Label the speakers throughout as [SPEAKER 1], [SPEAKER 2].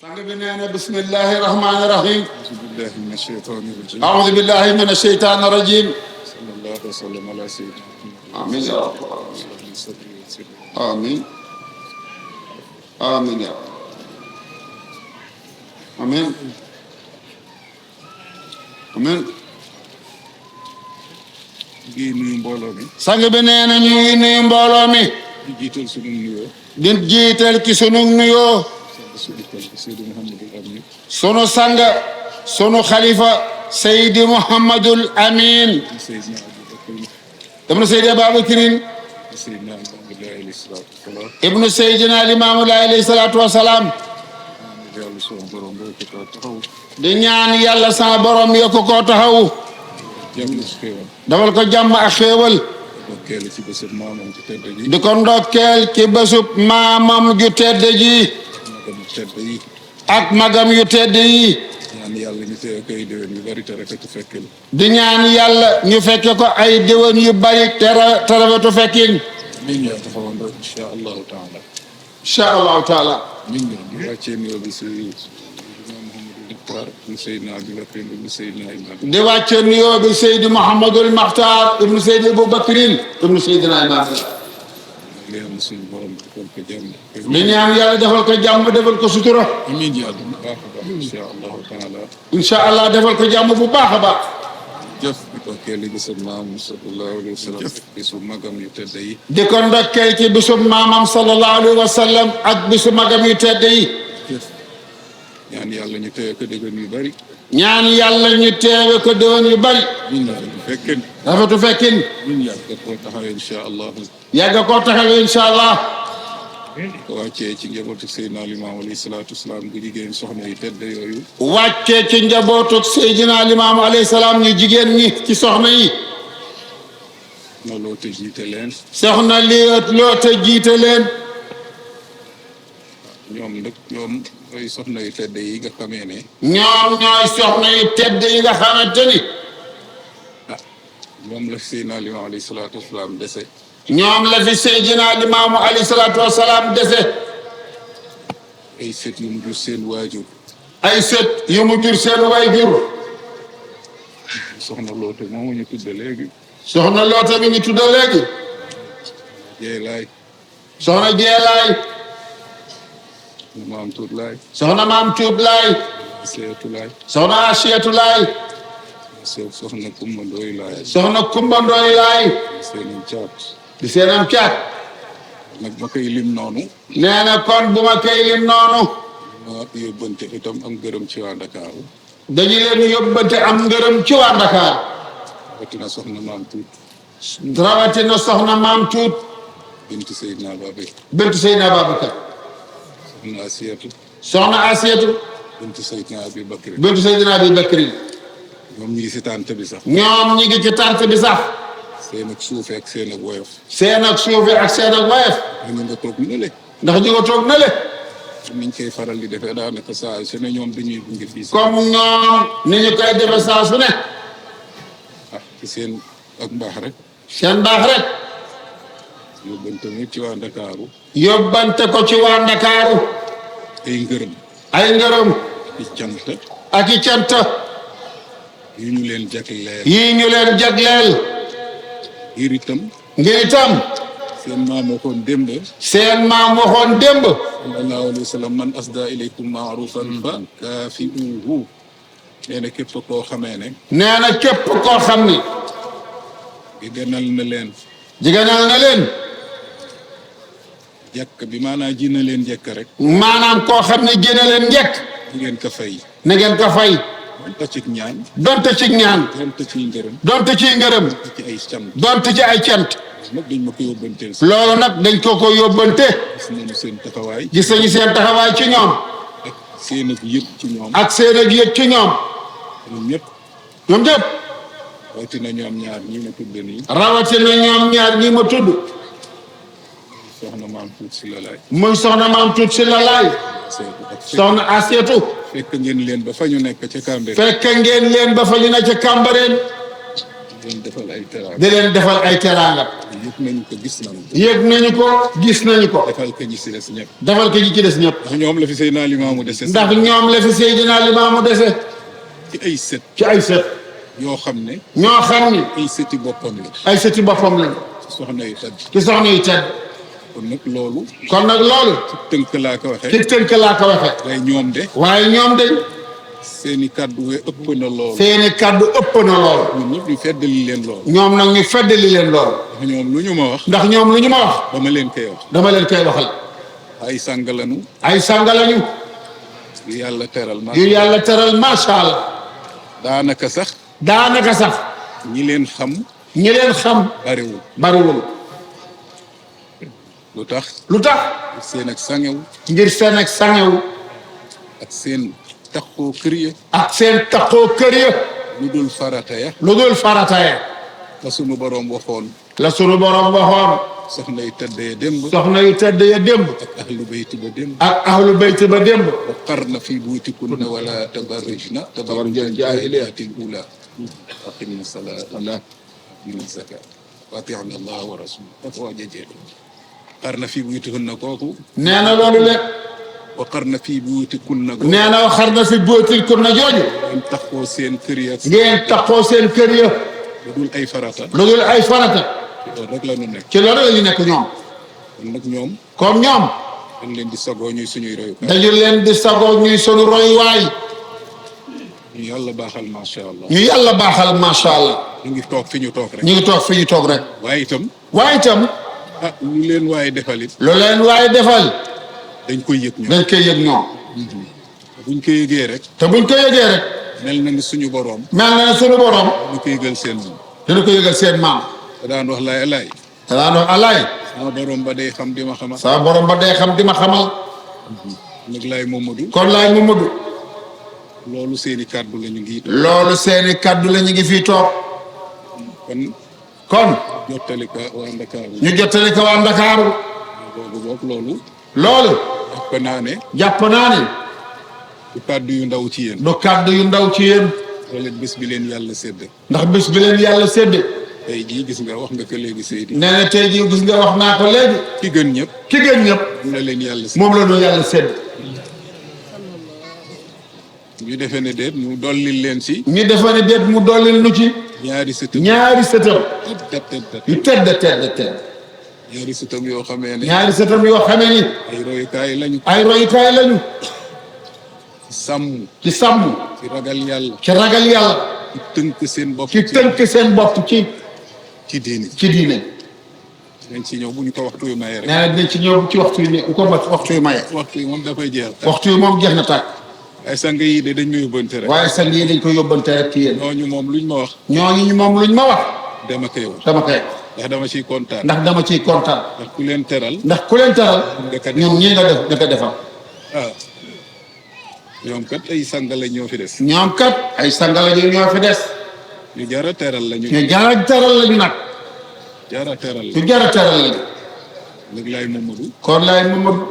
[SPEAKER 1] sang bi nee na bismillahi rahmaani rahim.
[SPEAKER 2] أعوذ بالله من الشيطان الرجيم.
[SPEAKER 1] أعوذ بالله من الشيطان الرجيم.
[SPEAKER 2] صلى الله وسلم على سيدنا محمد.
[SPEAKER 1] آمين يا رب آمين آمين يا رب آمين آمين.
[SPEAKER 2] di nuyu mbooloo mi.
[SPEAKER 1] sang bi nee na ñu ngi nuyu mbooloo mi.
[SPEAKER 2] di jiital sunu nuyoo.
[SPEAKER 1] di jiital ci sunu nuyoo.
[SPEAKER 2] sunu kilifa Seydi Mouhamadul Amin.
[SPEAKER 1] sunu sang sunu xalifa Seydi Mouhamadul Amin.
[SPEAKER 2] Seydina Abubakar.
[SPEAKER 1] ibnu Seydi Ababakrin.
[SPEAKER 2] Seydina Limaamu Laay alayhi salaatu wa salaam.
[SPEAKER 1] ibnu Seydina Limaamu Laay alayhi salaatu wa salaam.
[SPEAKER 2] yàlla sama borom boo ko taxaw.
[SPEAKER 1] di ñaan yàlla sama borom yokk koo taxawu.
[SPEAKER 2] jàmm si xéewal.
[SPEAKER 1] dafal ko jàmm ak xéewal.
[SPEAKER 2] ndokkeel ci bésub maamam ju tedd ji.
[SPEAKER 1] di ko ndokkeel ci bésub maamam ju tedd ji.
[SPEAKER 2] magam ju tedd yi.
[SPEAKER 1] ak magam yu tedd yi.
[SPEAKER 2] ñaan yàlla ñu teew koy déwén yu bari te rafetu fekkil.
[SPEAKER 1] di ñaan yàlla ñu fekke ko ay déwén yu bari te rafetu fekkin.
[SPEAKER 2] ñu ngi taxawandoo incha allahu taala.
[SPEAKER 1] incha allahu taala.
[SPEAKER 2] ñu ngi di wàccee nuyoo bi si Imam Mouhamadou Muxtaar ibnu Seydina Abubakar ibnu Seydina Imaam.
[SPEAKER 1] di wàcce nuyoo bi Seydi Mouhamadul Maxtaar ibnu Seydi Abubakrin ibnu Seydina Imaam.
[SPEAKER 2] li am suñu borom defal ko jàmm.
[SPEAKER 1] di ñaan yàlla defal ko jàmm defal ko sutura.
[SPEAKER 2] amiin yaa rabbi bu baax a baax incha allahu taala.
[SPEAKER 1] incha allah defal ko jàmm bu baax a baax.
[SPEAKER 2] jëf di ko keel gi sa maam sallallahu alayhi wa sallam bisu magam yu tedd yi.
[SPEAKER 1] di ko ndokkee ci bisu maamam sallallahu alayhi wa sallam ak bisu magam yu tedd yi.
[SPEAKER 2] jëf ñaan yàlla ñu teew ko déwén yu bari.
[SPEAKER 1] ñaan yàlla ñu teewe ko déwén yu bari.
[SPEAKER 2] ñun yàlla bu fekkee
[SPEAKER 1] rafetu fekkin.
[SPEAKER 2] ñun yàlla koo taxawee incha allah.
[SPEAKER 1] yàgg koo taxawee incha allah.
[SPEAKER 2] ko wàccee ci njabootu Seydina Limaamu alayhi salaatu wasalaam gu jigéen soxna yu tedd yooyu.
[SPEAKER 1] wàccee ci njabootu Seydina Limaamu alayhi salaam ñu jigéen ñi ci soxna yi.
[SPEAKER 2] na loo te jiite leen.
[SPEAKER 1] soxna lii loo te jiite leen.
[SPEAKER 2] ñoom nag ñoom ay soxna yu tedd yi nga xamee ne.
[SPEAKER 1] ñoom ñooy soxna yu tedd yi nga xamante ni.
[SPEAKER 2] moom la Seydina Limaamu alayhi salaatu wasalaam dese.
[SPEAKER 1] ñoom la fi Seydina Limaamu alayhi salaatu wasalaam dese.
[SPEAKER 2] ay sët yu mu jur seen waajur.
[SPEAKER 1] ay sët yu mu jur seen waajur.
[SPEAKER 2] soxna loote moomu ñu tudde léegi.
[SPEAKER 1] soxna loote bi ñu tudde léegi.
[SPEAKER 2] Jeelaay.
[SPEAKER 1] soxna Jeelaay.
[SPEAKER 2] maam Tuut Laay.
[SPEAKER 1] soxna maam Tuut Laay.
[SPEAKER 2] Seetu Laay.
[SPEAKER 1] soxna Asiyatu Laay.
[SPEAKER 2] soxna Kumba Ndooy Laay.
[SPEAKER 1] soxna Kumba Ndooy Laay.
[SPEAKER 2] seenam caat.
[SPEAKER 1] di seenam caat.
[SPEAKER 2] nag ma koy lim noonu.
[SPEAKER 1] nee na kon bu ma koy lim noonu.
[SPEAKER 2] ma yóbbante itam am gërëm ci waa Ndakaaru.
[SPEAKER 1] dañu leen yóbbante am ngërëm ci waa Ndakaar.
[SPEAKER 2] rawatina soxna maam Tuut.
[SPEAKER 1] rawatina soxna maam Tuut.
[SPEAKER 2] bintu Seydina Babacar.
[SPEAKER 1] bintu Seydina Babacar.
[SPEAKER 2] soxna Asiyatu.
[SPEAKER 1] soxna Asiyatu.
[SPEAKER 2] bintu Seydina Abi Bakri.
[SPEAKER 1] bintu Seydina Abi Bakri.
[SPEAKER 2] ñoom ñi ngi si tànt bi sax.
[SPEAKER 1] ñoom ñi ngi ci tànt bi sax.
[SPEAKER 2] seen ak suufe ak seen ak woyof.
[SPEAKER 1] seen ak suufi ak seen ak woyof.
[SPEAKER 2] ñu nga toog nële.
[SPEAKER 1] ndax ñu ko toog na le.
[SPEAKER 2] niñ koy faral di defee daanaka saa su ne ñoom dañuy gunge fii si.
[SPEAKER 1] comme ñoom ni ñu koy defee saa su ne.
[SPEAKER 2] ci seen ak mbaax rek.
[SPEAKER 1] seen baax rek.
[SPEAKER 2] yóbbante mi ci waa Ndakaaru.
[SPEAKER 1] yóbbante ko ci waa Ndakaaru.
[SPEAKER 2] ay ngërëm.
[SPEAKER 1] ay ngërëm.
[SPEAKER 2] ci cant.
[SPEAKER 1] ak i cant.
[SPEAKER 2] yu ñu leen jagleel.
[SPEAKER 1] yii ñu leen jagleel.
[SPEAKER 2] ngir itam.
[SPEAKER 1] ngir itam.
[SPEAKER 2] seen maam waxoon démb.
[SPEAKER 1] seen maam waxoon démb.
[SPEAKER 2] sallallahu alayhi wa sallam man asda ilaykum maarufan fa kaafiuhu. nee na képp koo xamee ne.
[SPEAKER 1] nee na képp koo xam ni.
[SPEAKER 2] gënal na leen.
[SPEAKER 1] jigéenal na leen.
[SPEAKER 2] jàkk bi maanaam ji na leen jekk rek.
[SPEAKER 1] maanaam koo xam ne jëne leen njëkk.
[SPEAKER 2] di ngeen ko fay.
[SPEAKER 1] na ngeen ko fay.
[SPEAKER 2] donte ci ñaan.
[SPEAKER 1] donte ci ñaan.
[SPEAKER 2] donte ci ngërëm.
[SPEAKER 1] donte ci ngërëm.
[SPEAKER 2] ci ay cant.
[SPEAKER 1] donte ci ay cant.
[SPEAKER 2] nag dañ ma ko yóbbanteel.
[SPEAKER 1] loolu nag dañ ko yóbbante.
[SPEAKER 2] gis nañu seen taxawaay.
[SPEAKER 1] gis nañu seen taxawaay ci ñoom.
[SPEAKER 2] ak seen ak yëg ci ñoom.
[SPEAKER 1] ak seen ak yëg ci ñoom.
[SPEAKER 2] ñoom ñëpp.
[SPEAKER 1] ñoom ñëpp.
[SPEAKER 2] rawatina ñoom ñaar ñi ma tudd nii.
[SPEAKER 1] rawatina ñoom ñaar ñi ma tudd.
[SPEAKER 2] soxna maam Tuut si la laay.
[SPEAKER 1] muy soxna maam Tuut si la laay. soxna Asiyatu.
[SPEAKER 2] fekk ngeen leen ba fa ñu nekk ca Cambérène.
[SPEAKER 1] fekk ngeen leen ba fa ñu ne ca Cambérène.
[SPEAKER 2] leen defal ay teraanga.
[SPEAKER 1] di leen defal ay teraanga.
[SPEAKER 2] yëg nañu ko gis nañu.
[SPEAKER 1] yëg nañu ko gis nañu ko.
[SPEAKER 2] defal ko ñi si des ñëpp.
[SPEAKER 1] defal ko ñi ci des ñëpp.
[SPEAKER 2] ndax ñoom la fi Seydina Limaamu dese.
[SPEAKER 1] ndax ñoom la fi Seydina Limaamu dese.
[SPEAKER 2] ci ay sët.
[SPEAKER 1] ci ay sët.
[SPEAKER 2] yoo xam ne.
[SPEAKER 1] ñoo xam ni.
[SPEAKER 2] ay sëti boppam la.
[SPEAKER 1] ay sëti boppam lañ.
[SPEAKER 2] soxna yu tedd.
[SPEAKER 1] ci soxna yu tedd.
[SPEAKER 2] kon nag loolu.
[SPEAKER 1] kon nag loolu.
[SPEAKER 2] tënk laa ko waxee.
[SPEAKER 1] ci tënk laa ko waxee.
[SPEAKER 2] waaye ñoom de.
[SPEAKER 1] waaye ñoom de.
[SPEAKER 2] seeni kàddu we ëpp na lool.
[SPEAKER 1] seeni kàddu ëpp na lool.
[SPEAKER 2] ñun ñëpp ñu feddali leen lool.
[SPEAKER 1] ñoom nag ñu feddali leen lool.
[SPEAKER 2] ndax ñoom lu ñu ma wax.
[SPEAKER 1] ndax ñoom lu ñu ma wax.
[SPEAKER 2] dama leen koy wax.
[SPEAKER 1] dama leen koy waxal.
[SPEAKER 2] ay sang lañu.
[SPEAKER 1] ay sang lañu.
[SPEAKER 2] yu yàlla teral.
[SPEAKER 1] yu yàlla teral macha allah.
[SPEAKER 2] daanaka sax.
[SPEAKER 1] daanaka sax.
[SPEAKER 2] ñi leen xam.
[SPEAKER 1] ñi leen xam.
[SPEAKER 2] bariwul.
[SPEAKER 1] bariwul.
[SPEAKER 2] lu tax.
[SPEAKER 1] lu tax.
[SPEAKER 2] seen ak sangewu.
[SPEAKER 1] ngir seen ak sangewu.
[SPEAKER 2] ak seen taxoo kër ya.
[SPEAKER 1] ak seen taxoo kër ya.
[SPEAKER 2] lu dul farata ya.
[SPEAKER 1] lu dul farata ya.
[SPEAKER 2] la sunu borom waxoon.
[SPEAKER 1] la sunu borom waxoon.
[SPEAKER 2] soxna yu tëdd ya démb.
[SPEAKER 1] soxna yu tedd ya démb.
[SPEAKER 2] ak ahlu bayti ba démb.
[SPEAKER 1] ak ahlu bayti ba démb.
[SPEAKER 2] wa qarna fi buyutikunna wala tabarrujna tabarrujal jaahiliyatil ula. aqimna salaata wa aqimna zakaata wa ati'na allaha wa rasulahu dafa waaj a jeex. qarna fi buyutikunna kooku.
[SPEAKER 1] nee na loolu le.
[SPEAKER 2] wa qarna fi buyutikunna.
[SPEAKER 1] nee na waxar na fi buyutikunna jooju.
[SPEAKER 2] ngeen taxoo seen kër ya.
[SPEAKER 1] ngeen taxoo seen kër ya.
[SPEAKER 2] lu dul ay farata.
[SPEAKER 1] lu dul ay farata.
[SPEAKER 2] loolu rek la ñu nekk.
[SPEAKER 1] ci loolu la ñu nekk ñoom.
[SPEAKER 2] kon nag ñoom.
[SPEAKER 1] comme ñoom.
[SPEAKER 2] dañ leen di sagoo ñuy suñuy royukaay.
[SPEAKER 1] dañu leen di sagoo ñuy sunu royuwaay.
[SPEAKER 2] ñu yàlla baaxal macha allah.
[SPEAKER 1] ñu yàlla baaxal macha allah.
[SPEAKER 2] ñu ngi toog fi ñu toog rek.
[SPEAKER 1] ñu ngi toog fi ñu toog rek.
[SPEAKER 2] waaye itam.
[SPEAKER 1] waaye itam.
[SPEAKER 2] ah lu leen waaye defal it.
[SPEAKER 1] lu leen waaye defal.
[SPEAKER 2] dañ koy yëg ñoom.
[SPEAKER 1] dañ koy yëg ñoom.
[SPEAKER 2] buñ ko yëgee rek.
[SPEAKER 1] te buñ ko yëgee rek.
[SPEAKER 2] mel na ni suñu borom.
[SPEAKER 1] mel na ne sunu borom.
[SPEAKER 2] ñu ko yëgal seen moom.
[SPEAKER 1] dina ko yëgal seen maam.
[SPEAKER 2] te daan wax laay alaay.
[SPEAKER 1] te daan wax alaay.
[SPEAKER 2] sama borom ba day xam di ma xamal.
[SPEAKER 1] sama borom ba day xam di ma xamal.
[SPEAKER 2] nag laay Momadou.
[SPEAKER 1] kon laay Momadou.
[SPEAKER 2] loolu seeni kàddu la ñu ngi.
[SPEAKER 1] loolu seeni kàddu la ñu ngi fii toog.
[SPEAKER 2] kon.
[SPEAKER 1] kon.
[SPEAKER 2] jottali ka waa Ndakaaru.
[SPEAKER 1] ñu jottali ko waa Ndakaaru.
[SPEAKER 2] boobu boog loolu.
[SPEAKER 1] loolu.
[SPEAKER 2] jàpp naa ne.
[SPEAKER 1] jàpp naa ne.
[SPEAKER 2] du kàddu yu ndaw ci yéen.
[SPEAKER 1] du kàddu yu ndaw ci yéen.
[SPEAKER 2] wala bés bi leen yàlla sédd.
[SPEAKER 1] ndax bés bi leen yàlla sédde.
[SPEAKER 2] tey jii gis nga wax nga ko léegi Seydi.
[SPEAKER 1] nee na tey jii gis nga wax naa ko léegi.
[SPEAKER 2] ki gën ñëpp.
[SPEAKER 1] ki gën ñëpp.
[SPEAKER 2] moom la leen yàlla sédd.
[SPEAKER 1] moom la ñu yàlla sédd.
[SPEAKER 2] ñu defee ne déet mu dollil leen si.
[SPEAKER 1] ñu defa ne déet mu dollil nu ci.
[SPEAKER 2] ñaari sëtëm.
[SPEAKER 1] ñaari sëtam.
[SPEAKER 2] tët.
[SPEAKER 1] yu tedd tedd tedd.
[SPEAKER 2] ñaari sëtëm yoo xamee ne.
[SPEAKER 1] ñaari sëtam yoo xamee ni.
[SPEAKER 2] ay royukaay lañu.
[SPEAKER 1] ay royukaay lañu.
[SPEAKER 2] sàmm.
[SPEAKER 1] ci sàmm.
[SPEAKER 2] ci ragal yàlla.
[SPEAKER 1] ci ragal yàlla.
[SPEAKER 2] ci tënk seen bopp.
[SPEAKER 1] ci tënk seen bopp ci.
[SPEAKER 2] ci diini.
[SPEAKER 1] ci diine.
[SPEAKER 2] dañ ci ñëw bu ñu ko waxtu yu maye rek.
[SPEAKER 1] nee na dinañ ci ñëw ci waxtu yu ne bu ko waxtu yu maye.
[SPEAKER 2] waxtu yi moom dafay jeex.
[SPEAKER 1] waxtu yu moom jeex na tàkk.
[SPEAKER 2] ay sang yi de dañ ma yóbbante rek.
[SPEAKER 1] waaye sang yi dañ ko yóbbante rek ci yéen.
[SPEAKER 2] ñooñu moom luñ ma wax.
[SPEAKER 1] ñooñu moom luñ ma wax.
[SPEAKER 2] dama koy wax.
[SPEAKER 1] dama koy.
[SPEAKER 2] ndax dama ciy kontaan.
[SPEAKER 1] ndax dama ciy kontaan.
[SPEAKER 2] ndax ku leen teral.
[SPEAKER 1] ndax ku leen taral. ñoom ñii nga def nga ko defal.
[SPEAKER 2] ah ñoom kat ay sang la ñoo fi des.
[SPEAKER 1] ñoom kat ay sangala ñu ñoo fi des.
[SPEAKER 2] ñu jara teral la ñu.
[SPEAKER 1] ñu jara teral lañu nag.
[SPEAKER 2] jara teral la.
[SPEAKER 1] ñu jara teral lañu.
[SPEAKER 2] léegi laay Momadou.
[SPEAKER 1] kon laay Momadou.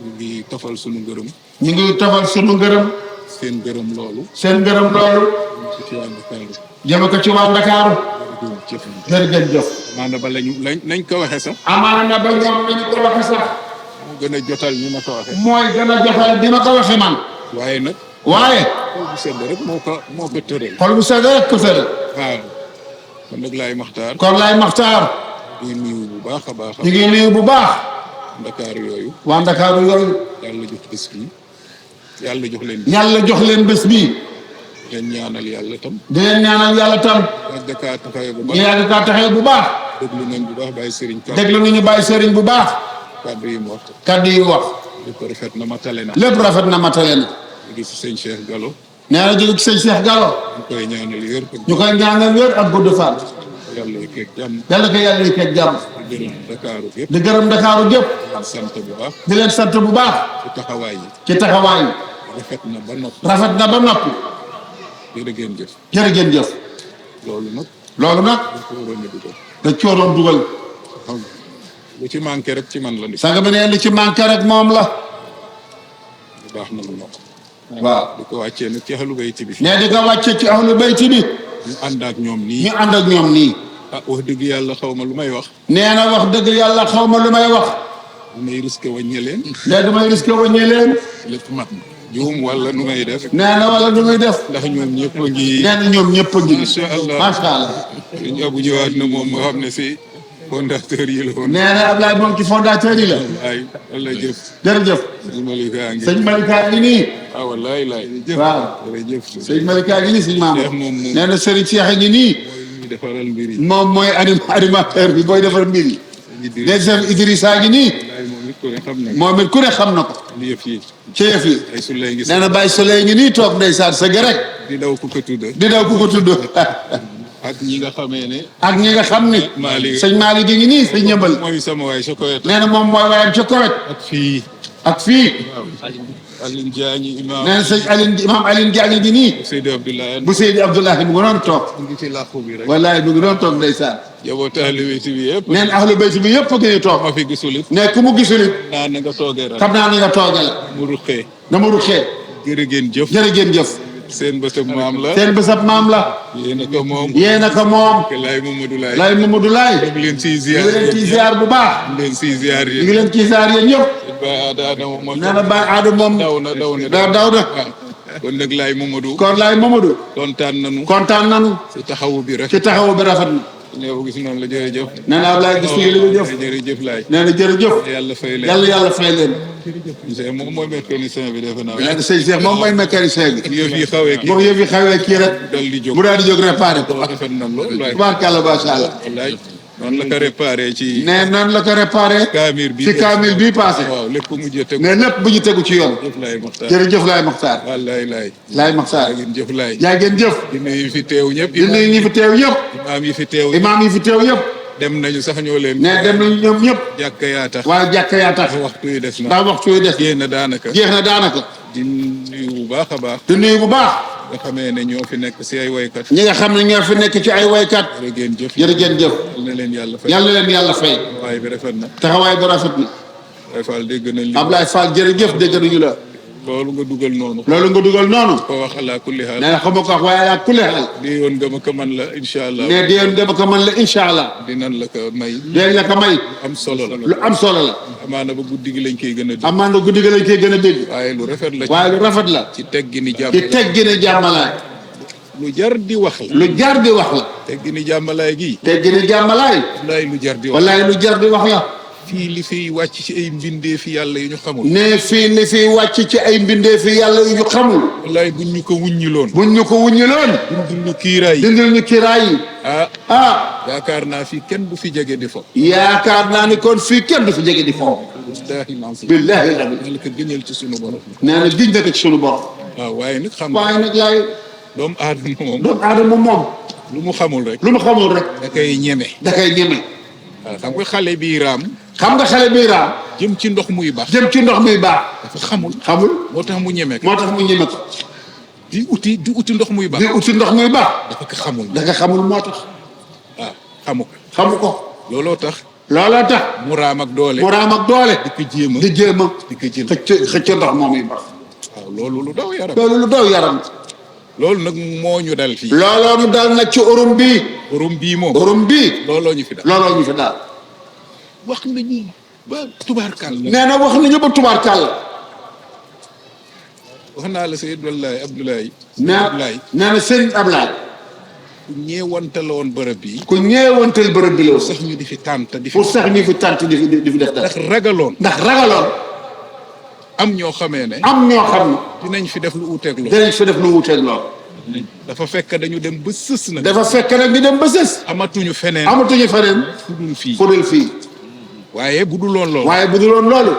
[SPEAKER 2] ñu ngi tofal sunu ngërëm.
[SPEAKER 1] ñu ngi tofal sunu ngërëm.
[SPEAKER 2] seen ngërëm loolu.
[SPEAKER 1] seen ngërëm loolu.
[SPEAKER 2] ñu ci waa Ndakaaru.
[SPEAKER 1] jëme ko ci waa Ndakaaru.
[SPEAKER 2] jërëjëf.
[SPEAKER 1] jërëjëf.
[SPEAKER 2] maanaam ba nañ ko waxee sax.
[SPEAKER 1] amaana na ba ñoom nañu ko waxe sax.
[SPEAKER 2] moo gën a jotal ñu ma ko waxee.
[SPEAKER 1] mooy gën a jotal dina ko waxe man.
[SPEAKER 2] waaye nag.
[SPEAKER 1] waaye.
[SPEAKER 2] xol bu sedd rek moo ko tëral.
[SPEAKER 1] xol bu sedd rek ko tëral.
[SPEAKER 2] waaw. kon nag laay Maxtaar.
[SPEAKER 1] kon laay Maxtaar.
[SPEAKER 2] ñu ngi nuyu bu baax a baax.
[SPEAKER 1] ñu ngi nuyu bu baax.
[SPEAKER 2] Ndakaaru yooyu.
[SPEAKER 1] waa Ndakaaru yooyu.
[SPEAKER 2] yàlla jox bés bi. yàlla jox leen.
[SPEAKER 1] yàlla jox leen bés bii.
[SPEAKER 2] leen ñaanal yàlla tam.
[SPEAKER 1] di leen ñaanal yàlla tam.
[SPEAKER 2] yàgg kaa taxawee bu
[SPEAKER 1] ñu
[SPEAKER 2] baax.
[SPEAKER 1] yàgg kaa taxee bu baax.
[SPEAKER 2] déglu nañ bu baax bàyyi Serigne Ka.
[SPEAKER 1] déglu nañu bàyyi sëriñ bu baax.
[SPEAKER 2] kàddu yi mu wax.
[SPEAKER 1] kaddu yi wax.
[SPEAKER 2] lépp rafet na matale na.
[SPEAKER 1] lépp rafet na matale na.
[SPEAKER 2] ñu ngi si sëñ Cheikh Gallo.
[SPEAKER 1] nee na jóge ci sëñ Cheikh Gallo.
[SPEAKER 2] ñu koy ñaanal yër.
[SPEAKER 1] ñu koy ñaanal wér ak gudd fan.
[SPEAKER 2] yàlla yi keeg jàmm.
[SPEAKER 1] yàlla ko yàlla yi teg jàmm.
[SPEAKER 2] di gërëm Ndakaaru yëpp.
[SPEAKER 1] di gërëm Ndakaaru gépp.
[SPEAKER 2] di sant bu baax.
[SPEAKER 1] di leen sant bu baax.
[SPEAKER 2] ci taxawaay yi.
[SPEAKER 1] ci taxawaay yi.
[SPEAKER 2] rafet na ba noppi.
[SPEAKER 1] rafet na ba noppi.
[SPEAKER 2] jërë ngeen jëf.
[SPEAKER 1] jërë ngeen jëf.
[SPEAKER 2] loolu nag.
[SPEAKER 1] loolu nag.
[SPEAKER 2] dañ ko waroon a dugal.
[SPEAKER 1] dañ ci waroon dugal.
[SPEAKER 2] xam nga lu ci manqué rek ci man la ni.
[SPEAKER 1] sanga bi ne li ci manqué rek moom la.
[SPEAKER 2] bu baax na lu ma.
[SPEAKER 1] waaw.
[SPEAKER 2] di ko wàccee nag ci ahlu bayti bi.
[SPEAKER 1] nee di ko wàcce ci ahlu bayti bi.
[SPEAKER 2] ñu ànd ak ñoom nii.
[SPEAKER 1] ñu ànd ak ñoom nii.
[SPEAKER 2] ah wax dëgg yàlla xaw ma lu may wax.
[SPEAKER 1] nee na wax dëgg yàlla xaw ma lu may wax.
[SPEAKER 2] may risque wàññi leen.
[SPEAKER 1] nee damay risqué wàññi leen.
[SPEAKER 2] lépp mat na. juum wala nu may def.
[SPEAKER 1] nee na wala nu muy def.
[SPEAKER 2] ndax ñoom ñëpp a ngi.
[SPEAKER 1] nee na ñoom ñëpp a ngi.
[SPEAKER 2] macha allah
[SPEAKER 1] macha allah.
[SPEAKER 2] suñu abu ñëwaat na moom moo xam ne si fondateur yi la woon.
[SPEAKER 1] nee na Ablaye moom ci fondateur yi la.
[SPEAKER 2] wallaay wala jëf.
[SPEAKER 1] jërëjëf.
[SPEAKER 2] sëñ Malika ngi.
[SPEAKER 1] sëñ Malika ngi nii.
[SPEAKER 2] ah wallaay laay.
[SPEAKER 1] waaw.
[SPEAKER 2] jërëjëf.
[SPEAKER 1] sëñ Malika ngi nii sëñ maam.
[SPEAKER 2] Cheikh moom moom.
[SPEAKER 1] nee na Serigne Cheikh ngi nii.
[SPEAKER 2] mooy defaral mbir yi.
[SPEAKER 1] moom mooy animateur bi booy defar mbir yi. nee chef Idrissa ngi nii.
[SPEAKER 2] wallaay moom it ku ne xam na.
[SPEAKER 1] moom it ku ne xam na ko.
[SPEAKER 2] li yëf yi.
[SPEAKER 1] ci yëf yi.
[SPEAKER 2] ay sulay ngi.
[SPEAKER 1] nee na Baye Soleil ngi nii toog ndeysaan sa rek.
[SPEAKER 2] di daw ku ko tudd.
[SPEAKER 1] di daw ku ko tudd.
[SPEAKER 2] ak ñi nga xamee ne.
[SPEAKER 1] ak ñi nga xam ni.
[SPEAKER 2] Malick
[SPEAKER 1] sëñ Malick gi ngi nii sëñ ñëmbal.
[SPEAKER 2] mooy sama waay sa koyet.
[SPEAKER 1] nee na moom mooy waayam ca Kowet.
[SPEAKER 2] ak fii.
[SPEAKER 1] ak fii.
[SPEAKER 2] waaw Alioune Diagne imam.
[SPEAKER 1] nee na sëñ Aline imam Aline Diagne gi nii.
[SPEAKER 2] Seydi Abdoulaye.
[SPEAKER 1] bu Seydi Abdoulahi mu ngi doon toog.
[SPEAKER 2] mu ngi ci làqu bi rek.
[SPEAKER 1] wallaay mu ngi doon toog ndeysaan.
[SPEAKER 2] yow taalibe bi yëpp.
[SPEAKER 1] nee na ahlu bayt bi yëpp a ngi toog.
[SPEAKER 2] ma fi gisul it.
[SPEAKER 1] ne ku mu gisul it.
[SPEAKER 2] naa na nga toogee rek.
[SPEAKER 1] xam naa ni nga toogee la.
[SPEAKER 2] mu ruqee.
[SPEAKER 1] na mu ruxee.
[SPEAKER 2] jërë ngeen jëf.
[SPEAKER 1] jërë ngeen jëf.
[SPEAKER 2] seen bësëb maam la.
[SPEAKER 1] seen bésab maam la.
[SPEAKER 2] yéen a ko moom.
[SPEAKER 1] yéen a ko moom.
[SPEAKER 2] Laay Mamadou Laay.
[SPEAKER 1] lay Mamadou Laay.
[SPEAKER 2] ñu ngi leen siy
[SPEAKER 1] ñu
[SPEAKER 2] ziar.
[SPEAKER 1] ngi leen ciy ziar bu baax.
[SPEAKER 2] ñu ngi leen siy ziar
[SPEAKER 1] ñu
[SPEAKER 2] yi.
[SPEAKER 1] ngi leen ciy ziar yéen ñëpp.
[SPEAKER 2] ba Adama moom.
[SPEAKER 1] nee na Baye Adama moom.
[SPEAKER 2] daw na daw na.
[SPEAKER 1] daw na.
[SPEAKER 2] waaw kon nag Laay Mamadou.
[SPEAKER 1] kon Laay Mamadou.
[SPEAKER 2] kontaan nañu.
[SPEAKER 1] kontaan nañu.
[SPEAKER 2] si taxawu bi rek.
[SPEAKER 1] ci taxawu bi rafet na.
[SPEAKER 2] ñëw gis noonu la jërëjëf.
[SPEAKER 1] nee na Ablaye gis nga li nga jëf.
[SPEAKER 2] jërëjëf Laay.
[SPEAKER 1] nee na jërëjëf.
[SPEAKER 2] yàlla fay leen.
[SPEAKER 1] yàlla fay leen.
[SPEAKER 2] monsieur moom mooy mécanicien bi defe naa.
[SPEAKER 1] nee na sëñ Cheikh moom mooy mécanicien bi.
[SPEAKER 2] yëf yi xawee kii.
[SPEAKER 1] moom yëf yi xawee kii rek.
[SPEAKER 2] dal di jóg.
[SPEAKER 1] mu daal di jóg réparé ko.
[SPEAKER 2] rafet na lool waay.
[SPEAKER 1] tubaarkàlla macha allah.
[SPEAKER 2] wallaay noonu la ko réparé ci.
[SPEAKER 1] nee noonu la ko réparé.
[SPEAKER 2] kaamir bi
[SPEAKER 1] ci kaamil bii passé.
[SPEAKER 2] waaw lépp mu jëte.
[SPEAKER 1] mais lépp bu ñu tegu ci yoon.
[SPEAKER 2] jëf laay Moxtaar.
[SPEAKER 1] jërëjëf Laay Moxtaar.
[SPEAKER 2] wallaay laay.
[SPEAKER 1] Laay Moxtaar.
[SPEAKER 2] ngeen jëf laay.
[SPEAKER 1] yaa ngeen jëf.
[SPEAKER 2] di nuyu fi teew ñëpp.
[SPEAKER 1] di nuyu ñi fi teew yëpp.
[SPEAKER 2] imaam yi fi teew.
[SPEAKER 1] imaam yi fi teew yëpp.
[SPEAKER 2] dem nañu sax ñoo leen.
[SPEAKER 1] ne dem nañu ñoom ñëpp.
[SPEAKER 2] jàkka yaa tax.
[SPEAKER 1] waaye jàkka yaa tax.
[SPEAKER 2] waxtu yi des na.
[SPEAKER 1] daa waxtu yu des.
[SPEAKER 2] génn daanaka.
[SPEAKER 1] jeex na daanaka.
[SPEAKER 2] di nuyu bu baax a baax.
[SPEAKER 1] di nuyu bu baax.
[SPEAKER 2] nga xamee ne ñoo fi nekk si ay waykat.
[SPEAKER 1] ñi nga xam ne ñoo fi nekk ci ay waykat.
[SPEAKER 2] jërë ngeen jëf.
[SPEAKER 1] jërë ngeen jëf.
[SPEAKER 2] yal na leen yàlla fay.
[SPEAKER 1] yàlla leen yàlla fay.
[SPEAKER 2] waaye bi rafet na.
[SPEAKER 1] taxawaay bu rafet na.
[SPEAKER 2] Baye Fall dégg nañ li.
[SPEAKER 1] Ablaye Fall jërëjëf dégg nañu la.
[SPEAKER 2] loolu nga dugal noonu.
[SPEAKER 1] loolu nga dugal noonu.
[SPEAKER 2] ko wax ala kulli haal.
[SPEAKER 1] nee na xam nga ko wax waaye ala kulli haal.
[SPEAKER 2] di yoon nga ma ko man la incha allah.
[SPEAKER 1] ne déen dama ko mën la incha allah.
[SPEAKER 2] dinañ la ko may.
[SPEAKER 1] déen la ko may.
[SPEAKER 2] am solo la.
[SPEAKER 1] lu am solo la.
[SPEAKER 2] amaana ba guddi gi lañ koy gën a dégg.
[SPEAKER 1] amaan na guddi gi lañ koy gën a dégg.
[SPEAKER 2] waaye lu rafet la.
[SPEAKER 1] waaye lu rafet la.
[SPEAKER 2] ci teggi ni jàmm.
[SPEAKER 1] ci teggi ne jàmmalaay.
[SPEAKER 2] lu jar di wax la.
[SPEAKER 1] lu jar di wax la.
[SPEAKER 2] teggi ni jàmmalaay gi.
[SPEAKER 1] teggi ne jàmmalaay.
[SPEAKER 2] wallaay lu jar di wax.
[SPEAKER 1] wallaay lu jar di wax la.
[SPEAKER 2] fii li fiy wàcc ci ay mbindee fi yàlla yu ñu xamul.
[SPEAKER 1] ne fii li fi wàcc ci ay mbindee fi yàlla yu ñu xamul.
[SPEAKER 2] wallaay buñ ñu ko wuññiloon.
[SPEAKER 1] buñ ñu ko wuññiloon.
[SPEAKER 2] dindil ñu kiiraay.
[SPEAKER 1] dindil ñu kiraay yi. ah.
[SPEAKER 2] yaakaar naa fii kenn du fi jege di fo.
[SPEAKER 1] yaakaar naa ni kon fii kenn du fi jege di foofu. billaahi rabi.
[SPEAKER 2] yàlla ko gëñal ci sunu borom.
[SPEAKER 1] nee na giñ na ko ci sunu borom.
[SPEAKER 2] waaw waaye nag xam nga
[SPEAKER 1] waaye nag laay.
[SPEAKER 2] doomu aadama moom.
[SPEAKER 1] doomu aadama moom.
[SPEAKER 2] lu mu xamul rek.
[SPEAKER 1] lu mu xamul rek.
[SPEAKER 2] da koy ñeme.
[SPEAKER 1] da koy ñeme.
[SPEAKER 2] waaw xam nga xale bii raam.
[SPEAKER 1] xam nga xale bi raam.
[SPEAKER 2] jëm ci ndox muy baax.
[SPEAKER 1] jëm ci ndox mi baax.
[SPEAKER 2] dafa xamul.
[SPEAKER 1] xamul.
[SPEAKER 2] moo tax mu ñeme ko.
[SPEAKER 1] moo tax mu ñeme ko.
[SPEAKER 2] di uti ndox muy baax.
[SPEAKER 1] di uti ndox muy baax.
[SPEAKER 2] dafa ko xamul.
[SPEAKER 1] da nga xamul moo tax.
[SPEAKER 2] waaw xamu ko.
[SPEAKER 1] xamu ko.
[SPEAKER 2] looloo tax.
[SPEAKER 1] looloo tax.
[SPEAKER 2] mu raam ak doole.
[SPEAKER 1] mu raam ak doole.
[SPEAKER 2] di ko jéem a.
[SPEAKER 1] di jéem a.
[SPEAKER 2] di ko jël.
[SPEAKER 1] xëcc ndox moom yi baax.
[SPEAKER 2] waaw loolu lu daw yaram.
[SPEAKER 1] loolu lu daw yaram.
[SPEAKER 2] loolu nag moo ñu dal fii.
[SPEAKER 1] looloo ñu daal nag ci urum bii.
[SPEAKER 2] urum bii moom.
[SPEAKER 1] urum bii.
[SPEAKER 2] looloo ñu fi dal.
[SPEAKER 1] looloo ñu fi daal.
[SPEAKER 2] wax nañu ba tubaarkàll.
[SPEAKER 1] nee na wax nañu ba tubaarkàll.
[SPEAKER 2] wax naa la Seydou Abdoulaye.
[SPEAKER 1] nee na sëñ Ablaye.
[SPEAKER 2] ku ñeewantaloon bërëb bi.
[SPEAKER 1] ku ñeewanteel bërëb bi la.
[SPEAKER 2] sax ñu di fi tànt di fi.
[SPEAKER 1] pour sax ñu fi tànt di fi def dara.
[SPEAKER 2] ndax ragaloon.
[SPEAKER 1] ndax ragaloon.
[SPEAKER 2] am ñoo xamee ne.
[SPEAKER 1] am ñoo xam ne.
[SPEAKER 2] dinañ fi def lu uuteeg loolu.
[SPEAKER 1] dinañ fi def lu wuuteeg lool.
[SPEAKER 2] dafa fekk dañu dem ba sës nag.
[SPEAKER 1] dafa fekk nag ñu dem ba sës.
[SPEAKER 2] amatuñu feneen.
[SPEAKER 1] amatuñu feneen.
[SPEAKER 2] fudul fii.
[SPEAKER 1] fudul fii.
[SPEAKER 2] waaye bu dul woon loolu.
[SPEAKER 1] waaye bu dul woon loolu.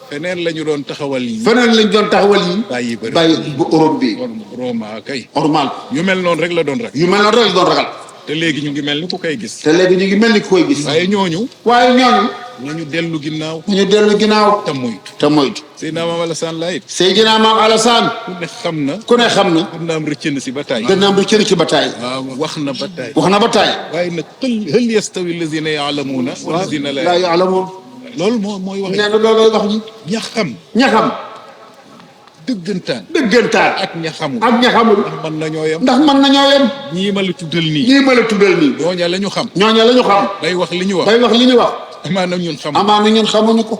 [SPEAKER 2] feneen la ñu doon taxawal yi.
[SPEAKER 1] feneen lañ doon taxawal yi.
[SPEAKER 2] bàyyi bëri
[SPEAKER 1] bàyyi bu Europe bi.
[SPEAKER 2] Roma kay.
[SPEAKER 1] normal.
[SPEAKER 2] yu mel noonu rek la doon rek.
[SPEAKER 1] yu mel noonu rek doon ragal.
[SPEAKER 2] te léegi ñu ngi mel ni ku koy gis.
[SPEAKER 1] te léegi ñu ngi mel ni ku koy gis.
[SPEAKER 2] waaye ñooñu.
[SPEAKER 1] waaye ñooñu.
[SPEAKER 2] nañu dellu ginnaaw.
[SPEAKER 1] ñu dellu ginnaaw.
[SPEAKER 2] te moytu.
[SPEAKER 1] te moytu.
[SPEAKER 2] Seydina Maam Alassane Laye.
[SPEAKER 1] Seydina Maam Alassane.
[SPEAKER 2] ku ne xam na.
[SPEAKER 1] ku ne xam na.
[SPEAKER 2] gën naa am rëcc na si bataay.
[SPEAKER 1] gën naa am rëcc ci bataay.
[SPEAKER 2] waaw wax na bataay.
[SPEAKER 1] wax na bataay.
[SPEAKER 2] waaye nag hal yastawi allazina yaalamuuna wallazina
[SPEAKER 1] laa ya'lamuun.
[SPEAKER 2] loolu mooy wax.
[SPEAKER 1] nee na loolooy wax ji.
[SPEAKER 2] ña xam.
[SPEAKER 1] ña xam.
[SPEAKER 2] dëggantaan
[SPEAKER 1] dëggantaan
[SPEAKER 2] ak ña xamul
[SPEAKER 1] ak ña xamul
[SPEAKER 2] mën nañoo yem
[SPEAKER 1] ndax mën nañoo yem
[SPEAKER 2] ñii ma la tuddal nii
[SPEAKER 1] ñii ma la tuddal nii
[SPEAKER 2] ñooña la ñu xam
[SPEAKER 1] ñooñu la ñu xam
[SPEAKER 2] day wax li ñu wax
[SPEAKER 1] bay wax li ñu wax
[SPEAKER 2] amaana ñun xam
[SPEAKER 1] amaana ñun xamuñu ko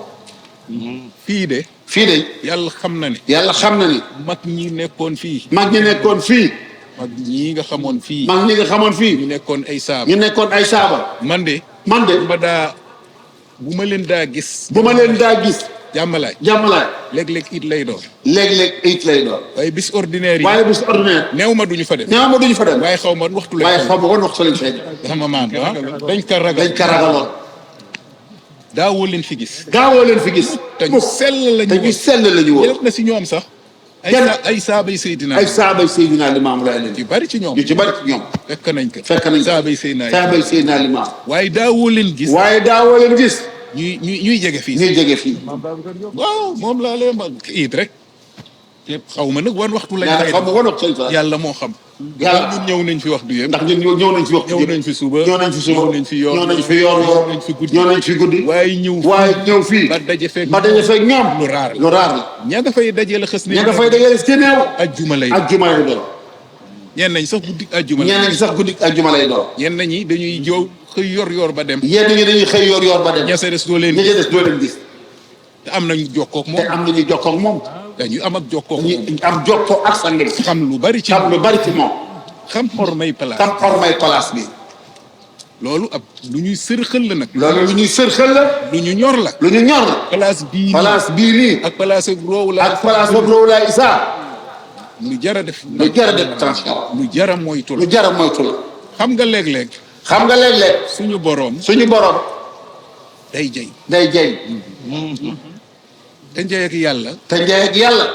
[SPEAKER 2] fii de
[SPEAKER 1] fii de
[SPEAKER 2] yàlla xam na ne
[SPEAKER 1] yàlla xam na ni
[SPEAKER 2] mag ñi nekkoon fii
[SPEAKER 1] mag ñi nekkoon fii
[SPEAKER 2] mag ñii nga xamoon fii
[SPEAKER 1] mag ñi nga xamoon
[SPEAKER 2] ñu
[SPEAKER 1] fii
[SPEAKER 2] nekkoon ay saab
[SPEAKER 1] ñu nekkoon ay saaba
[SPEAKER 2] man de
[SPEAKER 1] man de
[SPEAKER 2] bu ma leen daa gis
[SPEAKER 1] bu ma leen daa gis
[SPEAKER 2] jàmmalaay
[SPEAKER 1] jàmmalaay
[SPEAKER 2] léeg-léeg it lay doon
[SPEAKER 1] léeg-léeg it lay doon
[SPEAKER 2] waaye bis ordinaire yi
[SPEAKER 1] waaye bis ordinaire
[SPEAKER 2] néew ma duñu fa dem
[SPEAKER 1] ñaa ma duñu fa dem
[SPEAKER 2] waaye xaw ma waxtu la
[SPEAKER 1] waaye xam nga woon wax sa lañ fay
[SPEAKER 2] sama maam dañ ko ragal
[SPEAKER 1] dañ ko ragaloon
[SPEAKER 2] daawoo leen fi gis
[SPEAKER 1] gaawoo leen fi gis
[SPEAKER 2] te ñu sell la
[SPEAKER 1] te
[SPEAKER 2] ñu
[SPEAKER 1] ñu sell la ñu
[SPEAKER 2] woon
[SPEAKER 1] woon
[SPEAKER 2] na si ñoom sax ay saabay Seydina
[SPEAKER 1] ay saabay Seydina Limaamu Laay leen
[SPEAKER 2] yu bari ci ñoom
[SPEAKER 1] yu ci bari ci ñoom
[SPEAKER 2] fekk nañ ko
[SPEAKER 1] fekk nañ
[SPEAKER 2] saabay Seydina
[SPEAKER 1] saabay Seydina Limaam
[SPEAKER 2] waaye daawoo leen gis
[SPEAKER 1] waaye daawoo leen gis
[SPEAKER 2] ñuy jege fii
[SPEAKER 1] ñuy jege fii
[SPEAKER 2] waaw moom laa leen ma it rek xaw ma nag wan waxtu lañ
[SPEAKER 1] ñaar
[SPEAKER 2] fay
[SPEAKER 1] xam nga woon wax sa lañ
[SPEAKER 2] yàlla moo xam
[SPEAKER 1] Yàlla.
[SPEAKER 2] ñun ñëw nañ fi waxtu yëpp
[SPEAKER 1] ndax ñun ñëw nañ fi wax
[SPEAKER 2] ñëw nañ fi suba
[SPEAKER 1] ñëw nañ fi suba
[SPEAKER 2] ñëw nañ fi yoor
[SPEAKER 1] ñëw nañ fi yoor
[SPEAKER 2] ñëw nañ fi guddi
[SPEAKER 1] ñëw nañ fi guddi
[SPEAKER 2] waaye ñëw
[SPEAKER 1] fii
[SPEAKER 2] ba daje fekk
[SPEAKER 1] ba daje fekk ñoom
[SPEAKER 2] lu raar
[SPEAKER 1] lu raar la
[SPEAKER 2] ña nga fay dajee la xës ni
[SPEAKER 1] ña nga fay dajale ci néew
[SPEAKER 2] ajjuma lay
[SPEAKER 1] ak juma lay doon
[SPEAKER 2] ñenn nañ sax guddi ajjuma lay
[SPEAKER 1] ñeneen ñi sax guddi ak juma lay doon
[SPEAKER 2] ñenn ñi dañuy jow xëy yor ba dem
[SPEAKER 1] yenn ñi dañuy xëy yor ba dem
[SPEAKER 2] ña sa des doo leen
[SPEAKER 1] ñi ci des doo leen gis
[SPEAKER 2] te am nañu jokkook
[SPEAKER 1] te
[SPEAKER 2] moom
[SPEAKER 1] am nañu jokkoo ak moom
[SPEAKER 2] dañu am ak jokkook moom
[SPEAKER 1] dañuy am jokkoo ak sang bi
[SPEAKER 2] xam lu bari ci
[SPEAKER 1] xam lu bari ci moom
[SPEAKER 2] xam xormay place
[SPEAKER 1] xam xormay place bi
[SPEAKER 2] loolu ab lu ñuy sërxël la nag
[SPEAKER 1] loolu lu ñuy sërxal la
[SPEAKER 2] lu ñu ñor la
[SPEAKER 1] lu ñu ñor la
[SPEAKER 2] place bii nii
[SPEAKER 1] place bii nii
[SPEAKER 2] ak place ak roow la
[SPEAKER 1] ak place boobu Rohou Laye Issa
[SPEAKER 2] lu jara def
[SPEAKER 1] lu jar a def attention
[SPEAKER 2] lu jara moytu la
[SPEAKER 1] lu jar a moytu la
[SPEAKER 2] xam nga léeg-léeg
[SPEAKER 1] xam nga léeg-léeg
[SPEAKER 2] suñu boroom
[SPEAKER 1] suñu borom
[SPEAKER 2] day jëy
[SPEAKER 1] day jey
[SPEAKER 2] te njëy ak yàlla
[SPEAKER 1] te njey ak yàlla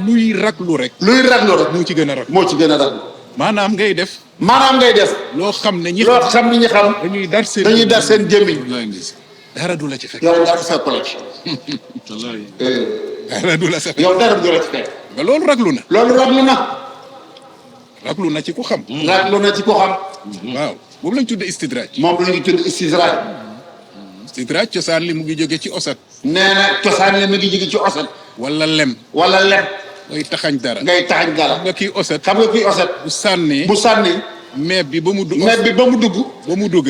[SPEAKER 2] luy raglu rek
[SPEAKER 1] luy raglu rek
[SPEAKER 2] moo ci gën a rag
[SPEAKER 1] moo ci gën a raglu
[SPEAKER 2] maanaam ngay def
[SPEAKER 1] maanaam ngay def
[SPEAKER 2] loo xam ne ñi
[SPEAKER 1] loo xam ni ñu xam
[SPEAKER 2] dañuy dar seen
[SPEAKER 1] dañuy dar seen jëmmiñ
[SPEAKER 2] dara du la ci fekk
[SPEAKER 1] yow dara fekk la ci
[SPEAKER 2] dara du la sa fekk
[SPEAKER 1] yow dara du la ci fekk
[SPEAKER 2] nga loolu raglu na
[SPEAKER 1] loolu
[SPEAKER 2] raglu na ci ku xam
[SPEAKER 1] raglu na ci ko xam
[SPEAKER 2] waaw boobu lañ tudde istidraaj
[SPEAKER 1] moom la ñu tudd istidraaj
[SPEAKER 2] istidraaj cosaan li mu ngi jóge ci osat
[SPEAKER 1] nee na cosaan li mi ngi jóge ci osat
[SPEAKER 2] wala lem
[SPEAKER 1] wala lem
[SPEAKER 2] ngay taxañ dara
[SPEAKER 1] ngay taxañ dara
[SPEAKER 2] nga kii osat
[SPEAKER 1] xam nga kuy osat
[SPEAKER 2] bu sànnee
[SPEAKER 1] bu sànni
[SPEAKER 2] meeb bi ba mu dugg
[SPEAKER 1] met bi ba mu dugg
[SPEAKER 2] ba mu dugg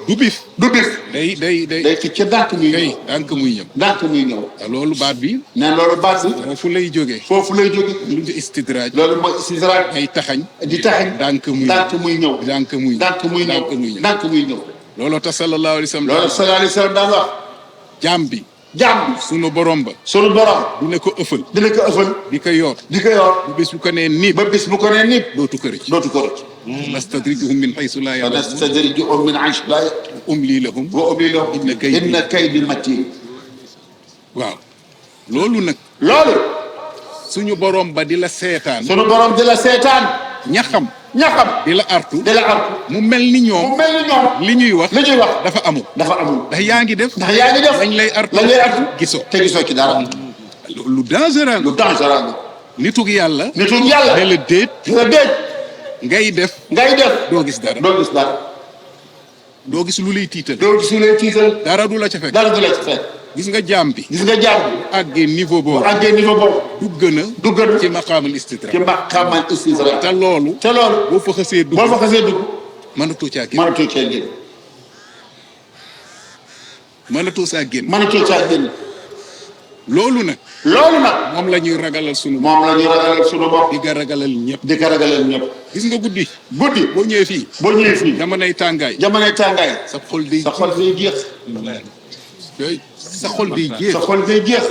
[SPEAKER 2] du bif
[SPEAKER 1] du bif
[SPEAKER 2] day
[SPEAKER 1] day ci ca dànk muy
[SPEAKER 2] kay
[SPEAKER 1] ñëw
[SPEAKER 2] dànk muy ñëw
[SPEAKER 1] dànk muy ñëw
[SPEAKER 2] te loolu baat bi
[SPEAKER 1] nee na loolu baat bi
[SPEAKER 2] foofu lay jógee
[SPEAKER 1] foofu lay jóge
[SPEAKER 2] lu ñu istidraaj
[SPEAKER 1] loolu mooy istidraaj
[SPEAKER 2] ngay taxañ
[SPEAKER 1] di taxañ
[SPEAKER 2] dànk muy
[SPEAKER 1] dànk muy ñëw
[SPEAKER 2] dànk muy
[SPEAKER 1] dànk muy
[SPEAKER 2] dànk muy
[SPEAKER 1] ñëw
[SPEAKER 2] ñëw
[SPEAKER 1] dànk muy ñëw
[SPEAKER 2] looloo tax sallallahu alayhi wa sallam
[SPEAKER 1] loolu sallallahu alayhi wa sallam daan wax
[SPEAKER 2] jaam bi
[SPEAKER 1] jaam bi
[SPEAKER 2] sunu borom ba
[SPEAKER 1] sunu borom
[SPEAKER 2] dina ko ëffal
[SPEAKER 1] dina ko ëffal
[SPEAKER 2] di ko yor
[SPEAKER 1] di ko yor
[SPEAKER 2] bu bés bu ko nee nii
[SPEAKER 1] ba bis bu ko nee nit
[SPEAKER 2] dootu ko rëcc
[SPEAKER 1] dootu ko rëcc
[SPEAKER 2] nastadrijuhum min haysu laa ya'lamuun
[SPEAKER 1] nastadrijuhum min haysu laa
[SPEAKER 2] umli lahum
[SPEAKER 1] wa umli lahum inna kaydi matiin
[SPEAKER 2] waaw loolu nag
[SPEAKER 1] loolu
[SPEAKER 2] suñu borom ba di la seetaan
[SPEAKER 1] sunu borom di la seetaan
[SPEAKER 2] ñaxam
[SPEAKER 1] ñaxam
[SPEAKER 2] di la artu
[SPEAKER 1] di la artu
[SPEAKER 2] mu mel ni
[SPEAKER 1] mu
[SPEAKER 2] ñoom
[SPEAKER 1] mel ni ñoom
[SPEAKER 2] li ñuy wax
[SPEAKER 1] li ñuy wax
[SPEAKER 2] dafa amul
[SPEAKER 1] dafa amul
[SPEAKER 2] ndax yaa ngi def
[SPEAKER 1] ndax yaa ngi def
[SPEAKER 2] lañ lay artu
[SPEAKER 1] lañ lay artu
[SPEAKER 2] gisoo
[SPEAKER 1] te gisoo ci dara
[SPEAKER 2] lu dangereux
[SPEAKER 1] lu dangereux la
[SPEAKER 2] nitug yàlla
[SPEAKER 1] nitu yàlla
[SPEAKER 2] ne la déet
[SPEAKER 1] nga déet
[SPEAKER 2] ngay def
[SPEAKER 1] ngay def
[SPEAKER 2] doo gis dara
[SPEAKER 1] doo gis dara
[SPEAKER 2] doo gis lu lay tiital
[SPEAKER 1] doo gis lu lay tiital
[SPEAKER 2] dara du la ca fekk
[SPEAKER 1] dara du la ci fekk
[SPEAKER 2] gis nga jaam bi
[SPEAKER 1] gis nga jaar bi
[SPEAKER 2] àggee niveau
[SPEAKER 1] bu
[SPEAKER 2] boobu
[SPEAKER 1] àggee niveau boobu
[SPEAKER 2] du gën a
[SPEAKER 1] du gën
[SPEAKER 2] ci maqaamul istidrak
[SPEAKER 1] ci maqaamal istidraaj
[SPEAKER 2] te loolu
[SPEAKER 1] te loolu
[SPEAKER 2] boo fa xasee dugg
[SPEAKER 1] boo fa xasee dugg
[SPEAKER 2] mënatoo caa génn
[SPEAKER 1] mënatoo cee génn
[SPEAKER 2] mënatoo saa génn
[SPEAKER 1] mënatoo caa génn
[SPEAKER 2] loolu nag
[SPEAKER 1] loolu nag
[SPEAKER 2] moom la ñuy ragalal sunu
[SPEAKER 1] moom la ñuy ragalal sunu bopp
[SPEAKER 2] di nga ragalal ñëpp
[SPEAKER 1] di ko ragalal ñëpp
[SPEAKER 2] gis nga guddi
[SPEAKER 1] guddi
[SPEAKER 2] boo ñëwee fii
[SPEAKER 1] boo ñëwee fii
[SPEAKER 2] jamonoy tàngaay
[SPEAKER 1] jamonoy tàngaay
[SPEAKER 2] sa xol day
[SPEAKER 1] sa xol day jeex
[SPEAKER 2] sa xol day jeex
[SPEAKER 1] sa xol day jeex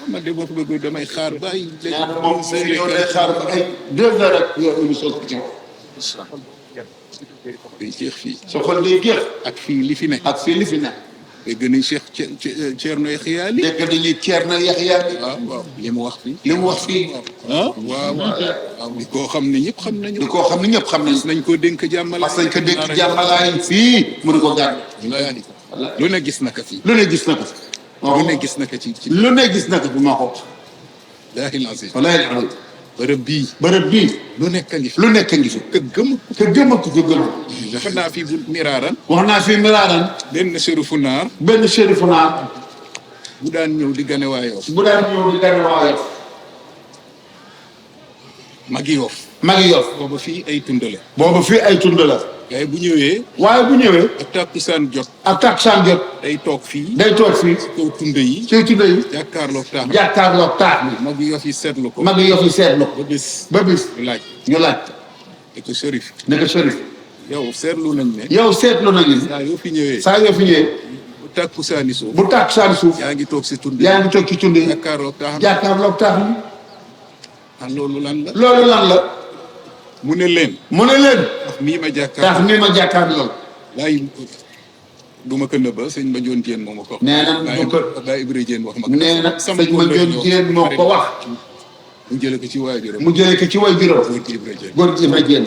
[SPEAKER 2] man de boo fa bëgg damay xaar ba ay
[SPEAKER 1] nee na moom si yow day xaar ba ay 2 heures rek yow ñu soog ci
[SPEAKER 2] day jeex fii
[SPEAKER 1] sa xol day jeex
[SPEAKER 2] ak fii li fi ne
[SPEAKER 1] ak fii li fi ne
[SPEAKER 2] dégg nañ Cheikh Thierno Xiyaali
[SPEAKER 1] dégg dañuy ceer na Yaxya bi
[SPEAKER 2] waaw waaw li mu wax fii
[SPEAKER 1] li mu wax fii
[SPEAKER 2] waaw waaw di koo xam ne ñëpp xam nañu
[SPEAKER 1] di koo xam ne ñëpp xam nañ
[SPEAKER 2] nañ koo dénk jàmmala
[SPEAKER 1] parce que dégg jàmmalaay fii mu di ko gàdd
[SPEAKER 2] lu ne gis na ko fii
[SPEAKER 1] lu ne gis na ko
[SPEAKER 2] lu ne gis na ko ci
[SPEAKER 1] lu ne gis na ko bu ma ko
[SPEAKER 2] daahil azim
[SPEAKER 1] walaay alhamdu
[SPEAKER 2] bërëb bii
[SPEAKER 1] bërëb bii
[SPEAKER 2] lu nekk a ngi fi
[SPEAKER 1] lu nekk ngi fi
[SPEAKER 2] ka gëm
[SPEAKER 1] te gëm ak ko gëm
[SPEAKER 2] dafa naa fii bu miraaran
[SPEAKER 1] wax naa fii miraaran
[SPEAKER 2] benn sërifu naar
[SPEAKER 1] benn chérifu naar
[SPEAKER 2] bu daan ñëw di gane waayoo
[SPEAKER 1] bu daan ñëw di gane waaye
[SPEAKER 2] magi Yoff
[SPEAKER 1] magi Yoff
[SPEAKER 2] booba fii ay tund la
[SPEAKER 1] boobu fii ay tund la
[SPEAKER 2] waaye bu ñëwee
[SPEAKER 1] waaye bu ñëwee
[SPEAKER 2] ak tàkkusaan jot
[SPEAKER 1] ak taksaan jot
[SPEAKER 2] day toog fii
[SPEAKER 1] day toog fii
[SPEAKER 2] kaw tund yi
[SPEAKER 1] ci tund yi
[SPEAKER 2] jàkkaarloog taax
[SPEAKER 1] jàkkaarloog taax bi
[SPEAKER 2] magi Yoff yi seetlu ko
[SPEAKER 1] magi Yoff yi seetlu ko
[SPEAKER 2] ba bis
[SPEAKER 1] ba bis
[SPEAKER 2] ñu laaj
[SPEAKER 1] ñu laaj
[SPEAKER 2] et que Chérif
[SPEAKER 1] ne ko Chérif
[SPEAKER 2] yow seetlu nañ ne
[SPEAKER 1] yow seetlu nañu
[SPEAKER 2] saa yoo fi ñëwee
[SPEAKER 1] saa yoo fi ñëwee
[SPEAKER 2] bu tàkkusaani suuf
[SPEAKER 1] bu taksaan suuf
[SPEAKER 2] yaa ngi toog si tund
[SPEAKER 1] yaa ngi toog ci tund yi
[SPEAKER 2] jàkkaarloog taax
[SPEAKER 1] jàkkaarloog taax bi
[SPEAKER 2] ah loolu lan la
[SPEAKER 1] loolu lan la
[SPEAKER 2] mu ne leen
[SPEAKER 1] mu ne leen
[SPEAKER 2] mii ma jàkkaar
[SPEAKER 1] taax mi ma jàkkaarloog
[SPEAKER 2] laay du ma ko nëbba sëñ ma joon jéen moo ma ko
[SPEAKER 1] nee na du ko
[SPEAKER 2] Baye Ibra Jéen wax ma ko
[SPEAKER 1] nee na sëñ ma joon jéen moo ko wax
[SPEAKER 2] mu jële ko ci waajuram
[SPEAKER 1] mu jëlee ko ci way juróom
[SPEAKER 2] góor gi Ibra Jéen
[SPEAKER 1] góor gi Ibra Jéen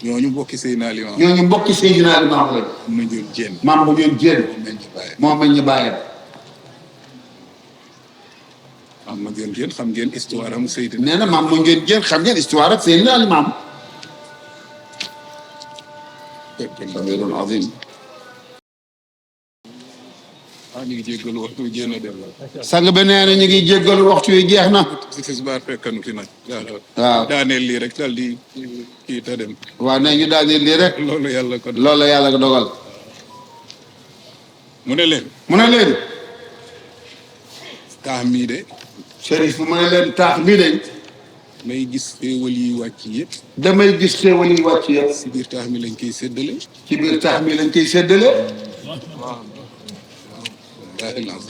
[SPEAKER 2] ñooñu mbokki Seydina Limaamu
[SPEAKER 1] ñooñu mbokki Seydina Limaamu lañ
[SPEAKER 2] ma joon jéen
[SPEAKER 1] maam ma joon jéen
[SPEAKER 2] moom lañ ci bàyyi
[SPEAKER 1] moo mañ ñu bàyyam
[SPEAKER 2] am ma joon jéen xam ngeen histoire am Seydina
[SPEAKER 1] nee na maam ma joon jéen xam ngeen histoire ak Seydina Limaamu sabirun azim
[SPEAKER 2] ñu ngi jéggalu waxtu bi jéem a dem
[SPEAKER 1] sang bi nee na ñu ngi jéggalu waxtu wi jeex na
[SPEAKER 2] si tisbaar fekkanu fi nag
[SPEAKER 1] waaw
[SPEAKER 2] daaneel lii rek daal di kii te dem
[SPEAKER 1] waaw ne ñu daal di lii rek
[SPEAKER 2] loolu yàlla ko
[SPEAKER 1] loolu la yàlla dogal
[SPEAKER 2] mu ne leen
[SPEAKER 1] mu ne leen
[SPEAKER 2] taax mii de
[SPEAKER 1] Chérif mu ne leen taax bii de
[SPEAKER 2] may gis xéewal yi wàcc yëpp
[SPEAKER 1] damay gis xéewal yi wàcc yëpp
[SPEAKER 2] si biir taax mi lañ koy séddale
[SPEAKER 1] ci biir taax mi lañ koy séddale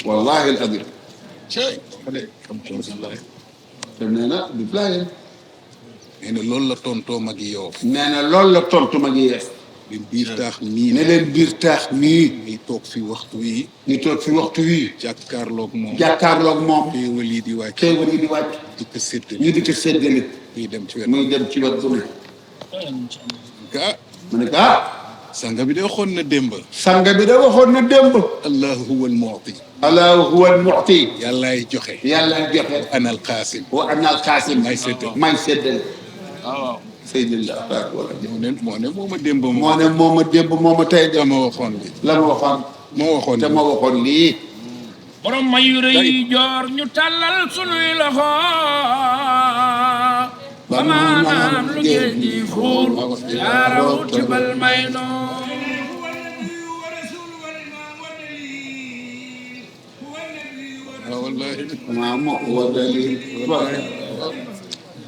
[SPEAKER 1] wallahi al azim te nee na du playe
[SPEAKER 2] nee na loolu la tontoo magi Yoff
[SPEAKER 1] nee na loolu la tontu ma ngi yees
[SPEAKER 2] leen biir taax mii
[SPEAKER 1] ne leen biir taax mii
[SPEAKER 2] muy toog fi waxtu wi
[SPEAKER 1] ñu toog fi waxtu wii
[SPEAKER 2] jàkkaarloog moom
[SPEAKER 1] jàkkaarloog moom
[SPEAKER 2] xéewal yi di wàcc
[SPEAKER 1] xéewal yi di wàcc
[SPEAKER 2] di ko séddale
[SPEAKER 1] ñu di ko séddale
[SPEAKER 2] muy dem ci wet
[SPEAKER 1] muy dem ci wet bu ne
[SPEAKER 2] ah
[SPEAKER 1] mu ne ko ah
[SPEAKER 2] sanga bi de waxoon na démb
[SPEAKER 1] sanga bi da waxoon na démb
[SPEAKER 2] allahu huwa almu'ti
[SPEAKER 1] allahu huwa almu'ti
[SPEAKER 2] yàllaay joxe
[SPEAKER 1] yàlla joxe
[SPEAKER 2] ana alqaasim
[SPEAKER 1] wa ana alqaasim
[SPEAKER 2] may séddale
[SPEAKER 1] may séddale
[SPEAKER 2] waaw
[SPEAKER 1] Seydillah
[SPEAKER 2] moo ne moo ma démb
[SPEAKER 1] moo ne moo ma démb moo ma tey de
[SPEAKER 2] la ma waxoon li
[SPEAKER 1] la ma waxoon
[SPEAKER 2] moo waxoon
[SPEAKER 1] te ma waxoon lii
[SPEAKER 3] borom mayu rëy joor ñu tàllal sunuy loxo ba maanaam lu géej gi fuur yaaraw tibal may noo
[SPEAKER 2] waaw wallahi
[SPEAKER 1] maa mo wala lii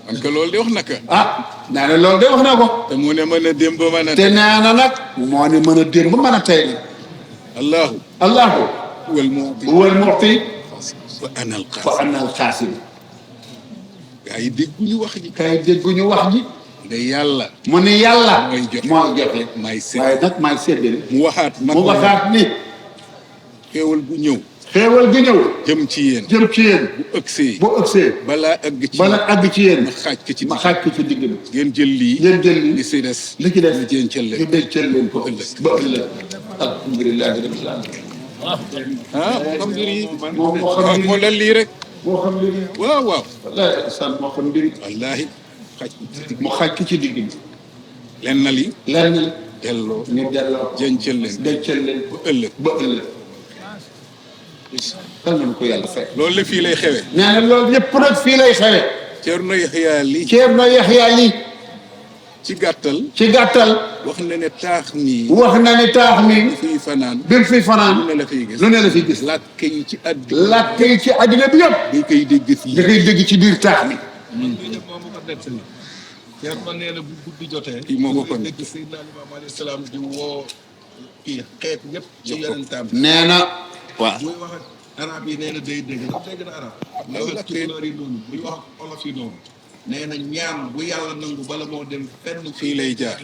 [SPEAKER 2] man que loolu di wax naka
[SPEAKER 1] ah nee na loolu de wax na ko
[SPEAKER 2] te mu ne mën a démb mën a
[SPEAKER 1] te nee na nag moo ne mën a démb mën a tey nag
[SPEAKER 2] allahu
[SPEAKER 1] allahu
[SPEAKER 2] huwa almu'ti
[SPEAKER 1] huwa almu'ti
[SPEAKER 2] wa ana
[SPEAKER 1] fa
[SPEAKER 2] alqaasim
[SPEAKER 1] ana alqaasim
[SPEAKER 2] gaa yi dégguñu wax ji
[SPEAKER 1] kay dégguñu wax ji
[SPEAKER 2] ne yàlla
[SPEAKER 1] mu ni yàlla
[SPEAKER 2] mooy joxe
[SPEAKER 1] mooy joxe
[SPEAKER 2] may sédd
[SPEAKER 1] waaye nag maay séddale
[SPEAKER 2] mu waxaat man
[SPEAKER 1] mu waxaat ni
[SPEAKER 2] xéewal bu ñëw
[SPEAKER 1] xéewal gi ñëw
[SPEAKER 2] jëm ci yéen
[SPEAKER 1] jëm ci yéen
[SPEAKER 2] bu ëgsee
[SPEAKER 1] bu ëgsee
[SPEAKER 2] balaa àgg ci
[SPEAKER 1] bala àgg ci yéen
[SPEAKER 2] ma xaaj ko ci
[SPEAKER 1] ma xaaj ko ci digg bi
[SPEAKER 2] ngeen jël lii
[SPEAKER 1] ngeen jël
[SPEAKER 2] li
[SPEAKER 1] li
[SPEAKER 2] si des
[SPEAKER 1] li ci des
[SPEAKER 2] ñu jéncel
[SPEAKER 1] ñu
[SPEAKER 2] leen
[SPEAKER 1] dencal leen ko ba ëllëg alhamdulillahi rabbil alamin
[SPEAKER 2] ah xam nga lii
[SPEAKER 1] moom moo xam
[SPEAKER 2] moo dal lii rek
[SPEAKER 1] moo xam li
[SPEAKER 2] waaw waaw
[SPEAKER 1] wallahi san moo xam mbiri
[SPEAKER 2] wallaahi xaaj
[SPEAKER 1] mu xaaj ko ci digg bi
[SPEAKER 2] leen na li
[SPEAKER 1] lenn li
[SPEAKER 2] delloo
[SPEAKER 1] ñu delloo
[SPEAKER 2] jéncel leen
[SPEAKER 1] dencal leen
[SPEAKER 2] bu ëllëg
[SPEAKER 1] ba ëllëg kan nañu ko yàlla fekk
[SPEAKER 2] loolu la fii lay xewe
[SPEAKER 1] nee na loolu yëpp nag fii lay xewe
[SPEAKER 2] Ceerno Yaxya li
[SPEAKER 1] Ceerno Yaxya li
[SPEAKER 2] ci gàttal
[SPEAKER 1] ci gàttal
[SPEAKER 2] wax na ne taax nii
[SPEAKER 1] wax na ni taax mi
[SPEAKER 2] fii fanaan
[SPEAKER 1] bi mu fi fanaan
[SPEAKER 2] lu ne la fiy gis
[SPEAKER 1] lu ne la fi gis
[SPEAKER 2] làkk yi ci àddina
[SPEAKER 1] làkk yi ci àddina bi yëpp
[SPEAKER 2] dañ koy dégg fii
[SPEAKER 1] da koy dégg ci biir taax mi
[SPEAKER 4] Ceerno nee na bu guddi jotee.
[SPEAKER 2] kii moo ko kon
[SPEAKER 4] dégg Seydina Limaamu alayhi salaam di woo kii xeet ñëpp ci yonentam
[SPEAKER 1] nee na waaw
[SPEAKER 4] buy wax ak arab yi nee na day dégg ndax dégg na arab day wax ak tukulóor yi noonu buy wax ak olof yi noonu nee na ñaan bu yàlla nangu bala moo dem fenn
[SPEAKER 2] fii lay jaar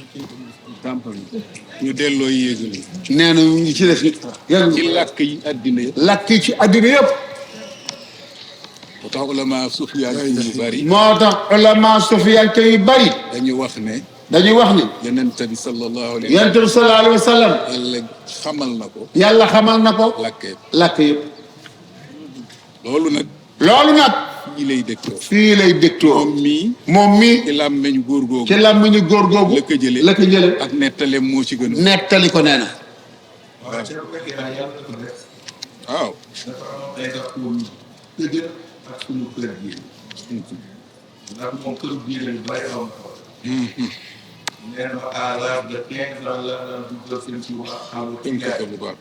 [SPEAKER 2] ñu delloo yéegal
[SPEAKER 1] nee na ñu ci des yàlla
[SPEAKER 2] ci làkk yi àddina yëpp
[SPEAKER 1] làkk yi ci àddina yëpp
[SPEAKER 2] moo tax ulama sufiyaan yu bari
[SPEAKER 1] moo tax ulama sufiyanke yu bari
[SPEAKER 2] dañu wax ne
[SPEAKER 1] dañuy wax ni
[SPEAKER 2] yonent bi sallallahu alayhi wa
[SPEAKER 1] yonent bi sallallahu alayhi wa sallam
[SPEAKER 2] sallam yàlla xamal na ko
[SPEAKER 1] yàlla xamal na ko
[SPEAKER 2] làkkee
[SPEAKER 1] làkk yëpp
[SPEAKER 2] loolu nag
[SPEAKER 1] loolu nag
[SPEAKER 2] fii lay dëkkoo
[SPEAKER 1] fii lay dégtoo
[SPEAKER 2] moom mii
[SPEAKER 1] moom mi
[SPEAKER 2] ci làmmeñ góor googu
[SPEAKER 1] ci làmmiñu góor googu
[SPEAKER 2] la ko jële
[SPEAKER 1] la ko jële
[SPEAKER 2] ak nettaleem moo ci gën a
[SPEAKER 1] nettali ko nee na
[SPEAKER 4] waaw Ceerno Yaxya yàlla ko def
[SPEAKER 2] waaw
[SPEAKER 4] dafa am ay daf moom tëjër ak suñu kër gi ndax moom kër diine yu bari am ko. nee na à l'âge de 15 ans la daan duggal seen ci wax xam nga
[SPEAKER 2] tënk ko bu baax.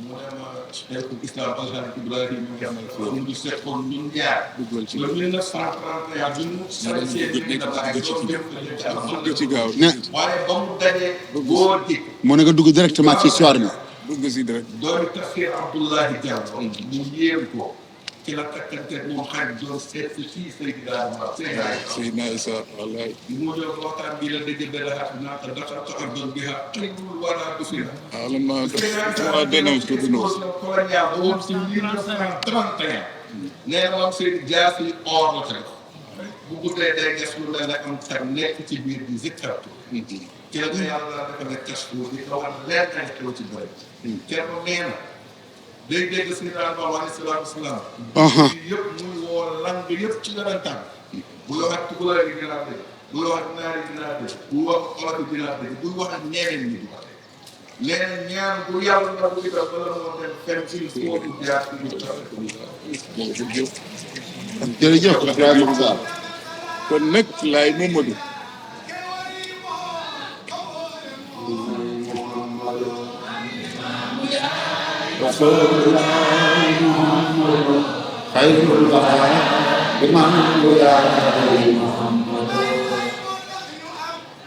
[SPEAKER 4] mu ne ma cheikhul islam alhaji Ibrahima Yamal mu ngi seqoon ñun ñaar
[SPEAKER 2] duggal ci
[SPEAKER 4] le 1931 bi mu sale seen bi na bàyyi doon def
[SPEAKER 2] dugg ci gaaw.
[SPEAKER 1] ne
[SPEAKER 4] waaye ba mu dajee góor gi
[SPEAKER 1] mu ne nga dugg directement ci histoire bi.
[SPEAKER 2] dugg si direct.
[SPEAKER 4] doomi tafsir Abdoulahi Diallo mu yéem ko ci la takkante moom xarit doon seet si fii Seydina
[SPEAKER 2] Seydina Issa wallaay.
[SPEAKER 4] mu ñëw waxtaan bi la dëgg benn xat naa ko dafa ko ardon bi ha xëygul wala du fi la
[SPEAKER 2] vraiment dafa dénonce ko dénonce.
[SPEAKER 4] colonial ba woon si 1931 nee na moom seen jaas yi or la teg bu guddee day ges lu ne am tag nekk ci biir di zikkartu ci la ko yàlla dafa ne kas ko di ko wax leer nañ xew ci bëri kenn nee na day dégg si daal ba wax salaatu salaam yëpp muy woo lang bi yëpp ci la tànn buy wax ak tukulóor yi dinaa dégg buy wax ak naar yi dinaa dégg buy wax ak olof yi dinaa dégg buy wax ak ñeneen ñi di wax leneen ñaan bu yàlla na bu itam bala moo dem fenn ci foofu jaar ci ñu
[SPEAKER 1] jërëjëf Ibrahima Sarr.
[SPEAKER 2] kon nag laay Mamadou.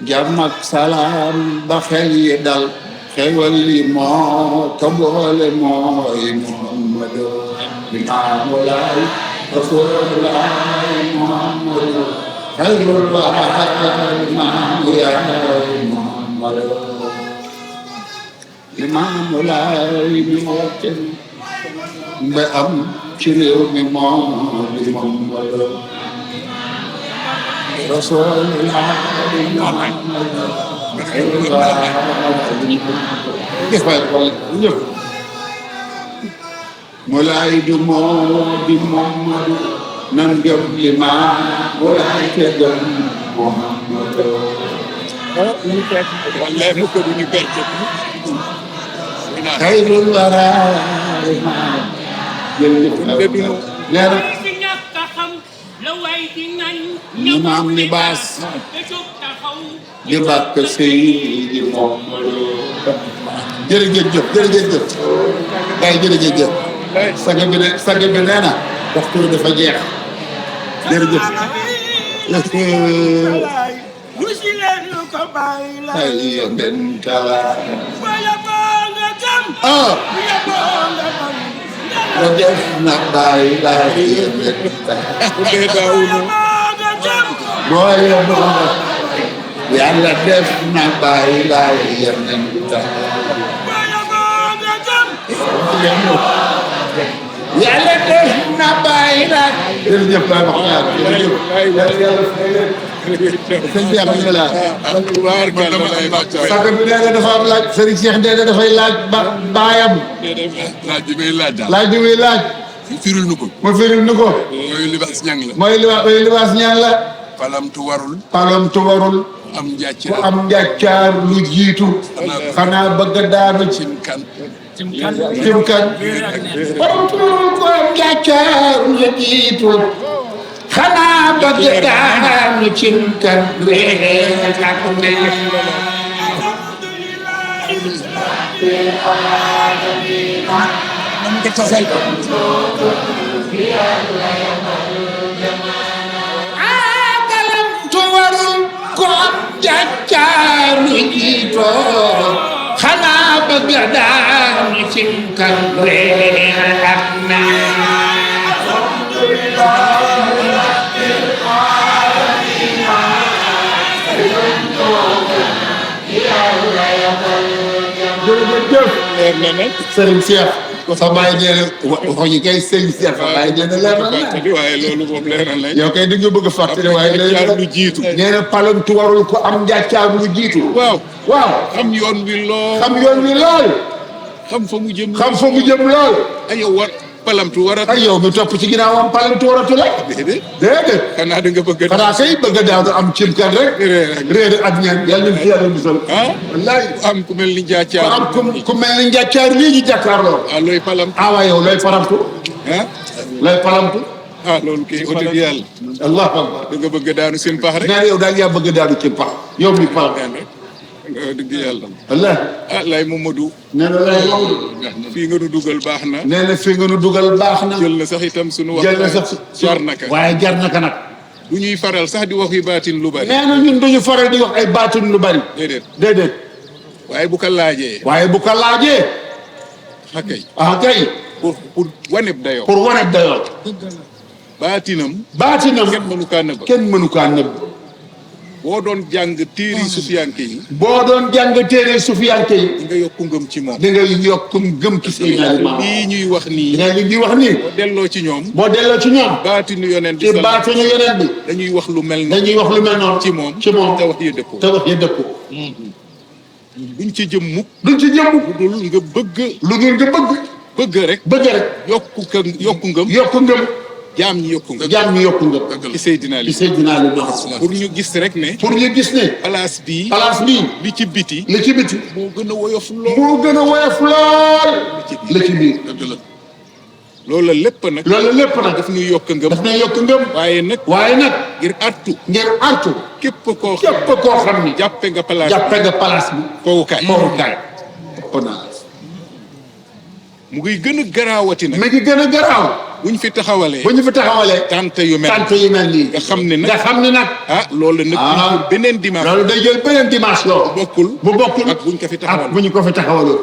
[SPEAKER 1] jàmm ak salaam ba xel yi dal xewal yi moo ko boole mooy Muhammadu Limaamu Laay Rasulullaay Muhammadu xayrul waraa Limaamu yaay Muhammadu Limaamu Laay mi woote mba am ci réew mi moo di Muhammadu Rasulullaay Muhammadu xayrul waraa ñëpp Moulay du moo di Muhammadu nan gëm Limaamu Laay te gëm Muhammadu
[SPEAKER 2] wallaay mu ko duñu berke.
[SPEAKER 1] xayrul waraa jërëjëf nee na Imaam Libaas di bàkk Seydi Muhammadu jërëjëf waaye jërëjëf sag bi nee na waxtu dafa jeex jërëjëf ay benn kala nga def na bàyyi laay booy yàlla def na bàyyi laay yeneen yàlla def na bàyyi laay jërëjëf baay wax naa jërëjëf sëñ bi am na la sàkk bi nee na dafa am laaj Serigne Cheikh nee na dafay laaj baayam
[SPEAKER 2] laaj bi may laaj daal.
[SPEAKER 1] laaj bi muy laaj
[SPEAKER 2] firil nu ko.
[SPEAKER 1] ma firil nu ko
[SPEAKER 2] mooy libaas ñang la.
[SPEAKER 1] mooy libaas ñaan la
[SPEAKER 2] palamtu warul.
[SPEAKER 1] palamtu warul
[SPEAKER 2] am njàcc
[SPEAKER 1] ku am njàccaar lu jiitu xanaa bëgg a daanu
[SPEAKER 2] cim kan.
[SPEAKER 1] palamtu warul ku am njàccaar lu jiitu xanaa bëgg a daanu cim kan palamtu warul ku am njàccaar lu jiitu xanaa bëgg a daanu cim kan jërëjëf leer na nag Serigne Cheikh sa baay nee na wax yi kay Serigne Cheikh sa baay nee na leer na nag
[SPEAKER 2] waaye loolu moom leer na
[SPEAKER 1] yow kay di nga bëgg a fàttali waaye
[SPEAKER 2] njàccaar lu jiitu.
[SPEAKER 1] nee na palamtu warul ko am njàccaar lu jiitu
[SPEAKER 2] waaw.
[SPEAKER 1] waaw
[SPEAKER 2] xam yoon wi lool.
[SPEAKER 1] xam yoon wi lool
[SPEAKER 2] xam fa mu jëm.
[SPEAKER 1] xam fa mu jëm lool
[SPEAKER 2] ay yow war palamtu war a.
[SPEAKER 1] ay yow mi topp ci ginnaawam palamtu waratu la déedéet
[SPEAKER 2] xanaa da nga bëgg a.
[SPEAKER 1] xanaa kay bëgg a daanu am cim kan rek réer ak ñaan yàlla nañ fi yàlla musal
[SPEAKER 2] ah
[SPEAKER 1] wallaay
[SPEAKER 2] am ku mel ni njàccaar.
[SPEAKER 1] am ku mel ni njàccaar lii ñu jàkkaarloo
[SPEAKER 2] ah looy palamtu.
[SPEAKER 1] ah waaye yow looy palamtu
[SPEAKER 2] ah
[SPEAKER 1] looy palamtu
[SPEAKER 2] ah loolu kay wax dëgg yàlla
[SPEAKER 1] allahu akbar.
[SPEAKER 2] da nga bëgg daanu seen pax rek.
[SPEAKER 1] nee na yow daal yaa bëgg daanu ci pax yow mi pax.
[SPEAKER 2] wax dëgg yàlla.
[SPEAKER 1] wallaahi.
[SPEAKER 2] ah lay Mamadou.
[SPEAKER 1] nee na lay Mamadou.
[SPEAKER 2] fii nga nu dugal baax na.
[SPEAKER 1] nee na fii nga nu dugal baax na.
[SPEAKER 2] jël na sax itam sunu wax.
[SPEAKER 1] jël na sax
[SPEAKER 2] jar naka.
[SPEAKER 1] waaye jar naka nag.
[SPEAKER 2] du ñuy faral sax di wax yu baatin lu bari.
[SPEAKER 1] nee na ñun duñu faral di wax ay baatin lu bari.
[SPEAKER 2] déedéet.
[SPEAKER 1] déedéet.
[SPEAKER 2] waaye bu ko laajee.
[SPEAKER 1] waaye bu ko laajee.
[SPEAKER 2] xakay.
[SPEAKER 1] ah kay.
[SPEAKER 2] pour waneb dayoo.
[SPEAKER 1] pour wane dayoo.
[SPEAKER 2] baatinam.
[SPEAKER 1] baatinam
[SPEAKER 2] kenn mënu kaa nëbb.
[SPEAKER 1] kenn mënu kaa nëbb.
[SPEAKER 2] boo doon jàng téere sufiyanke yi.
[SPEAKER 1] boo doon jàng téere sufiyanke yi.
[SPEAKER 2] di nga yokku ngëm ci moom.
[SPEAKER 1] di nga yokk gëm ci say ñaari maam.
[SPEAKER 2] lii ñuy wax
[SPEAKER 1] di
[SPEAKER 2] nii.
[SPEAKER 1] nga li di wax nii.
[SPEAKER 2] boo delloo ci ñoom.
[SPEAKER 1] boo delloo ci ñoom.
[SPEAKER 2] baatinu yonent bi
[SPEAKER 1] ci baatinu yeneen bi.
[SPEAKER 2] dañuy wax lu mel noonu.
[SPEAKER 1] dañuy wax lu mel noonu.
[SPEAKER 2] ci moom
[SPEAKER 1] ci moom
[SPEAKER 2] te wax yi dëppoo.
[SPEAKER 1] te wax ya dëppoo.
[SPEAKER 2] duñ ci jëm mukk.
[SPEAKER 1] duñ ci jëm.
[SPEAKER 2] lu dul nga bëgg.
[SPEAKER 1] lu dul nga bëgg.
[SPEAKER 2] bëgg rek.
[SPEAKER 1] bëgg rek.
[SPEAKER 2] yokku ngëm.
[SPEAKER 1] yokk ngëm.
[SPEAKER 2] jaam ñi yokku ngëm.
[SPEAKER 1] jaam ñu yokk ngëm.
[SPEAKER 2] ci Seydina
[SPEAKER 1] ci
[SPEAKER 2] li
[SPEAKER 1] Seydina li wax.
[SPEAKER 2] pour ñu gis rek ne.
[SPEAKER 1] pour ñu gis ne.
[SPEAKER 2] place bii.
[SPEAKER 1] place bii.
[SPEAKER 2] li ci biti.
[SPEAKER 1] li ci biti.
[SPEAKER 2] moo gën a woyof lool.
[SPEAKER 1] moo gën a woyof lool. la ci biir.
[SPEAKER 2] dëgg la loolu lépp nag.
[SPEAKER 1] loolu lépp nag.
[SPEAKER 2] daf ñuy yokk ngëm.
[SPEAKER 1] daf na yokk ngëm.
[SPEAKER 2] waaye nag.
[SPEAKER 1] waaye nag.
[SPEAKER 2] ngir artu.
[SPEAKER 1] ngir artu.
[SPEAKER 2] képp koo xam
[SPEAKER 1] képp koo xam ni.
[SPEAKER 2] jàppe nga place.
[SPEAKER 1] jàppe nga place bi.
[SPEAKER 2] fowukaay.
[SPEAKER 1] fowukaay. ëpp naa.
[SPEAKER 2] mu ngi gën a garaawati nag.
[SPEAKER 1] mi ngi gën a garaaw.
[SPEAKER 2] bu ñu fi taxawalee.
[SPEAKER 1] bu ñu fi taxawalee.
[SPEAKER 2] tante yu mel.
[SPEAKER 1] tant yu mel nii.
[SPEAKER 2] nga xam ne nag.
[SPEAKER 1] nga xam ne nag.
[SPEAKER 2] ah loolu nag.
[SPEAKER 1] ah
[SPEAKER 2] beneen dimanche.
[SPEAKER 1] loolu day jël beneen dimension.
[SPEAKER 2] bokkul.
[SPEAKER 1] bu bokkul
[SPEAKER 2] ak buñ ko fi taxawal.
[SPEAKER 1] ak bu ñu ko fi taxawaloo.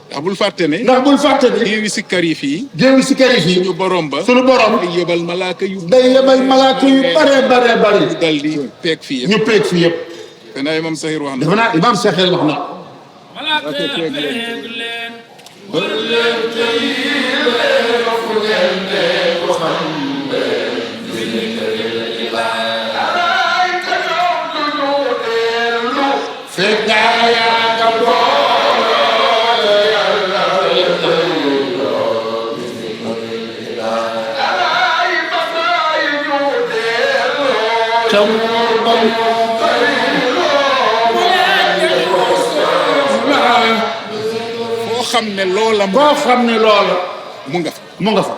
[SPEAKER 2] ndax bul fàtte ne.
[SPEAKER 1] ndax bul fàtte ni.
[SPEAKER 2] géewi si kar yi fii.
[SPEAKER 1] géewi si kër yi fii.
[SPEAKER 2] suñu borom ba.
[SPEAKER 1] suñu borom.
[SPEAKER 2] day yebal malaaka yu.
[SPEAKER 1] day yebal malaaka yu bare bare bare.
[SPEAKER 2] dal di peeg fii yëpp.
[SPEAKER 1] ñu peeg fii yëpp.
[SPEAKER 2] xanaa imam Sahir wax na.
[SPEAKER 3] malaaka
[SPEAKER 1] Imam Saxir wax na.
[SPEAKER 3] feeg leen
[SPEAKER 1] fekk yaa nga boole yàlla ca muur ba
[SPEAKER 2] foo xam ne loola.
[SPEAKER 1] boo xam ne loolu
[SPEAKER 2] mu nga fa.
[SPEAKER 1] mu nga fa.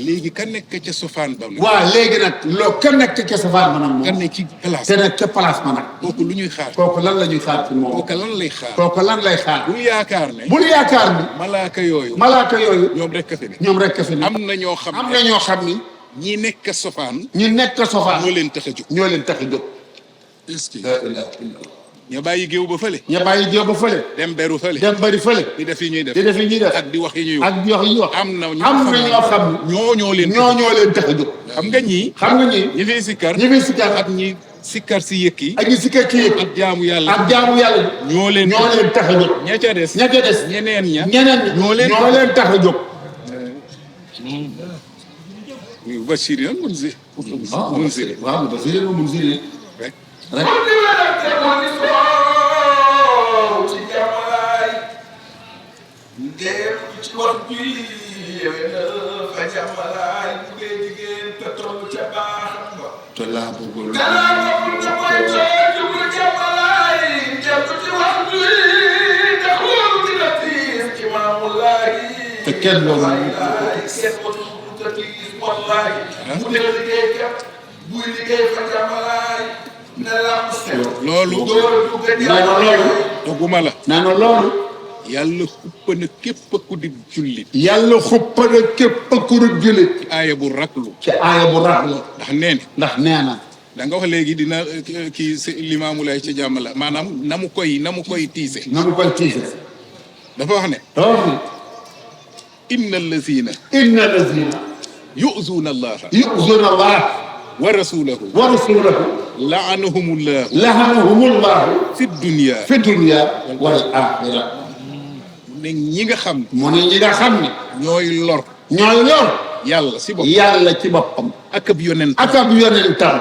[SPEAKER 2] léegi ka nekk ca sofaan ba.
[SPEAKER 1] waa léegi nag loo ka nekk ca safaan ma nag
[SPEAKER 2] ka
[SPEAKER 1] moom.
[SPEAKER 2] nekk ci place.
[SPEAKER 1] te nag ca place ma nag.
[SPEAKER 2] kooku lu ñuy xaar.
[SPEAKER 1] kooku lan la ñuy xaar ci moom.
[SPEAKER 2] kooku lan lay xaar.
[SPEAKER 1] kooku lan lay xaar.
[SPEAKER 2] bul yaakaar ne.
[SPEAKER 1] bul yaakaar ni.
[SPEAKER 2] malaaka yooyu.
[SPEAKER 1] malaaka yooyu.
[SPEAKER 2] ñoom rek a fi ne.
[SPEAKER 1] ñoom rek a fi ne.
[SPEAKER 2] am na ñoo xam
[SPEAKER 1] am
[SPEAKER 2] ne.
[SPEAKER 1] na ñoo xam ni.
[SPEAKER 2] ñi nekk sofaan.
[SPEAKER 1] ñu nekk safaan.
[SPEAKER 2] moo leen tax a jóg.
[SPEAKER 1] ñoo leen tax a jóg.
[SPEAKER 2] est-ce que. ña bàyyi géew ba fële.
[SPEAKER 1] ña bàyyi jéem ba fële.
[SPEAKER 2] dem beru fële.
[SPEAKER 1] dem bari fële.
[SPEAKER 2] di def yi ñuy def.
[SPEAKER 1] di def yi ñuy def.
[SPEAKER 2] ak di wax yi ñuy wax.
[SPEAKER 1] ak di wax yi ñuy wax.
[SPEAKER 2] am na
[SPEAKER 1] ñoo xam ni.
[SPEAKER 2] ñoo leen.
[SPEAKER 1] ñoo leen tax a jóg.
[SPEAKER 2] xam nga ñii.
[SPEAKER 1] xam nga ni.
[SPEAKER 2] ñi fiy sikkar.
[SPEAKER 1] ñi fi sikkar
[SPEAKER 2] ak ñi sikkar si yëkk yi.
[SPEAKER 1] ak ñi sikkar ci yëg.
[SPEAKER 2] ak jaamu yàlla.
[SPEAKER 1] ak jaamu yàlla.
[SPEAKER 2] ñoo leen.
[SPEAKER 1] ñoo leen tax a jóg.
[SPEAKER 2] ña ca des.
[SPEAKER 1] ña ca des.
[SPEAKER 2] ñeneen ña.
[SPEAKER 1] ñeneen ñi ñoo leen tax a jóg.
[SPEAKER 2] Bachir yan Munzir. Munzir.
[SPEAKER 1] waaw ba si yéen Munzir
[SPEAKER 2] rek.
[SPEAKER 1] rek.
[SPEAKER 4] ci wax bi yéwénal fa jàmmalaay bu dee jigéen te toll ca baaxam ba.
[SPEAKER 1] te laa bëggul.
[SPEAKER 4] danaa bëggul nga mooy jublu jàmmalaay jàpp ci wax bi te xool dina tiis ci maamulaay.
[SPEAKER 1] te kenn loolu.
[SPEAKER 4] kenn mënul ko tiis wallaay. bu dee liggéeykat buy liggéey fa jàmmalaay ne lam set.
[SPEAKER 2] loolu. doguma la.
[SPEAKER 1] nee na loolu.
[SPEAKER 2] yàlla xuppa na képp ku di jullit.
[SPEAKER 1] yàlla xuppa na képp ku di jullit.
[SPEAKER 2] aaya bu raklu.
[SPEAKER 1] ci aaya bu rax la.
[SPEAKER 2] ndax nee na.
[SPEAKER 1] ndax nee na.
[SPEAKER 2] da nga wax léegi dina kii si Limaamu Laay ca jàmm la maanaam na mu koy tiise.
[SPEAKER 1] na mu koy tiise.
[SPEAKER 2] dafa wax ne.
[SPEAKER 1] donc.
[SPEAKER 2] inna allazina.
[SPEAKER 1] inna allazina.
[SPEAKER 2] yu'zuna allaha.
[SPEAKER 1] yu'zuna allah.
[SPEAKER 2] wa rasulahu.
[SPEAKER 1] wa rasulahu.
[SPEAKER 2] la'anahumullah.
[SPEAKER 1] lahanahumullah.
[SPEAKER 2] fi dunya.
[SPEAKER 1] fi dunya wal axira.
[SPEAKER 2] ne ñi nga xam.
[SPEAKER 1] mu ne ñi nga xam ne.
[SPEAKER 2] ñooy lor.
[SPEAKER 1] ñooy yor.
[SPEAKER 2] yàlla si boppam.
[SPEAKER 1] yàlla ci boppam.
[SPEAKER 2] ak ab yonent.
[SPEAKER 1] ak ab yonentam.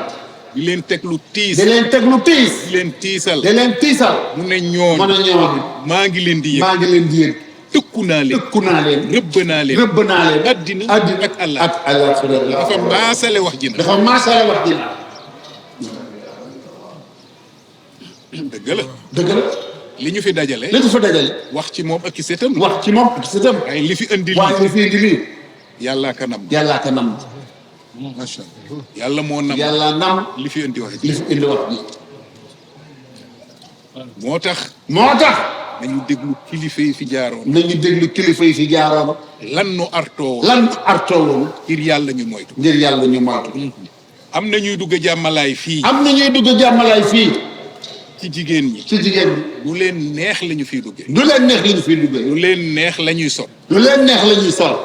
[SPEAKER 2] di leen teg lu tiis.
[SPEAKER 1] di leen teg lu tiis.
[SPEAKER 2] di leen tiisal.
[SPEAKER 1] di leen tiisal.
[SPEAKER 2] mu ne ñoon.
[SPEAKER 1] mën a ñëwaat.
[SPEAKER 2] maa ngi leen di yëg.
[SPEAKER 1] maa ngi leen di yëg.
[SPEAKER 2] tëkku naa leen.
[SPEAKER 1] tëkku naa leen.
[SPEAKER 2] rëbb naa leen.
[SPEAKER 1] rëbb naa leen.
[SPEAKER 2] addina ak Allah.
[SPEAKER 1] ak àllaaxira.
[SPEAKER 2] dafa maasale wax ji na.
[SPEAKER 1] dafa maasale wax ji na.
[SPEAKER 2] dëgg la.
[SPEAKER 1] dëgg la.
[SPEAKER 2] li ñu fi dajale.
[SPEAKER 1] li ñu fa dajale.
[SPEAKER 2] wax ci moom ak ci setam.
[SPEAKER 1] wax ci moom ak si dem.
[SPEAKER 2] waaye li fi indi
[SPEAKER 1] waaye li fi indi lii.
[SPEAKER 2] yàllaa kanam.
[SPEAKER 1] yàllaa ka nam.
[SPEAKER 2] macha allah yàlla moo nam
[SPEAKER 1] yàlla nam
[SPEAKER 2] li fi indi wax
[SPEAKER 1] li fi indi wax ji.
[SPEAKER 2] moo tax nañu déglu kilifa yi fi jaaroon
[SPEAKER 1] nañu déglu kilifa yi fi jaaroon.
[SPEAKER 2] lan nu artoo
[SPEAKER 1] lan artoo woon
[SPEAKER 2] ngir yàlla ñu moytu
[SPEAKER 1] ngir yàlla ñu moytu.
[SPEAKER 2] am na ñuy dugg jàmmalaay fii
[SPEAKER 1] am na ñuy dugg jàmmalaay fii
[SPEAKER 2] ci jigéen ñi
[SPEAKER 1] ci jigéen ñi.
[SPEAKER 2] du leen neex la ñu fiy duggee
[SPEAKER 1] du leen neex li ñu fiy duggee.
[SPEAKER 2] du leen neex la ñuy sol
[SPEAKER 1] lu leen neex la ñuy sol.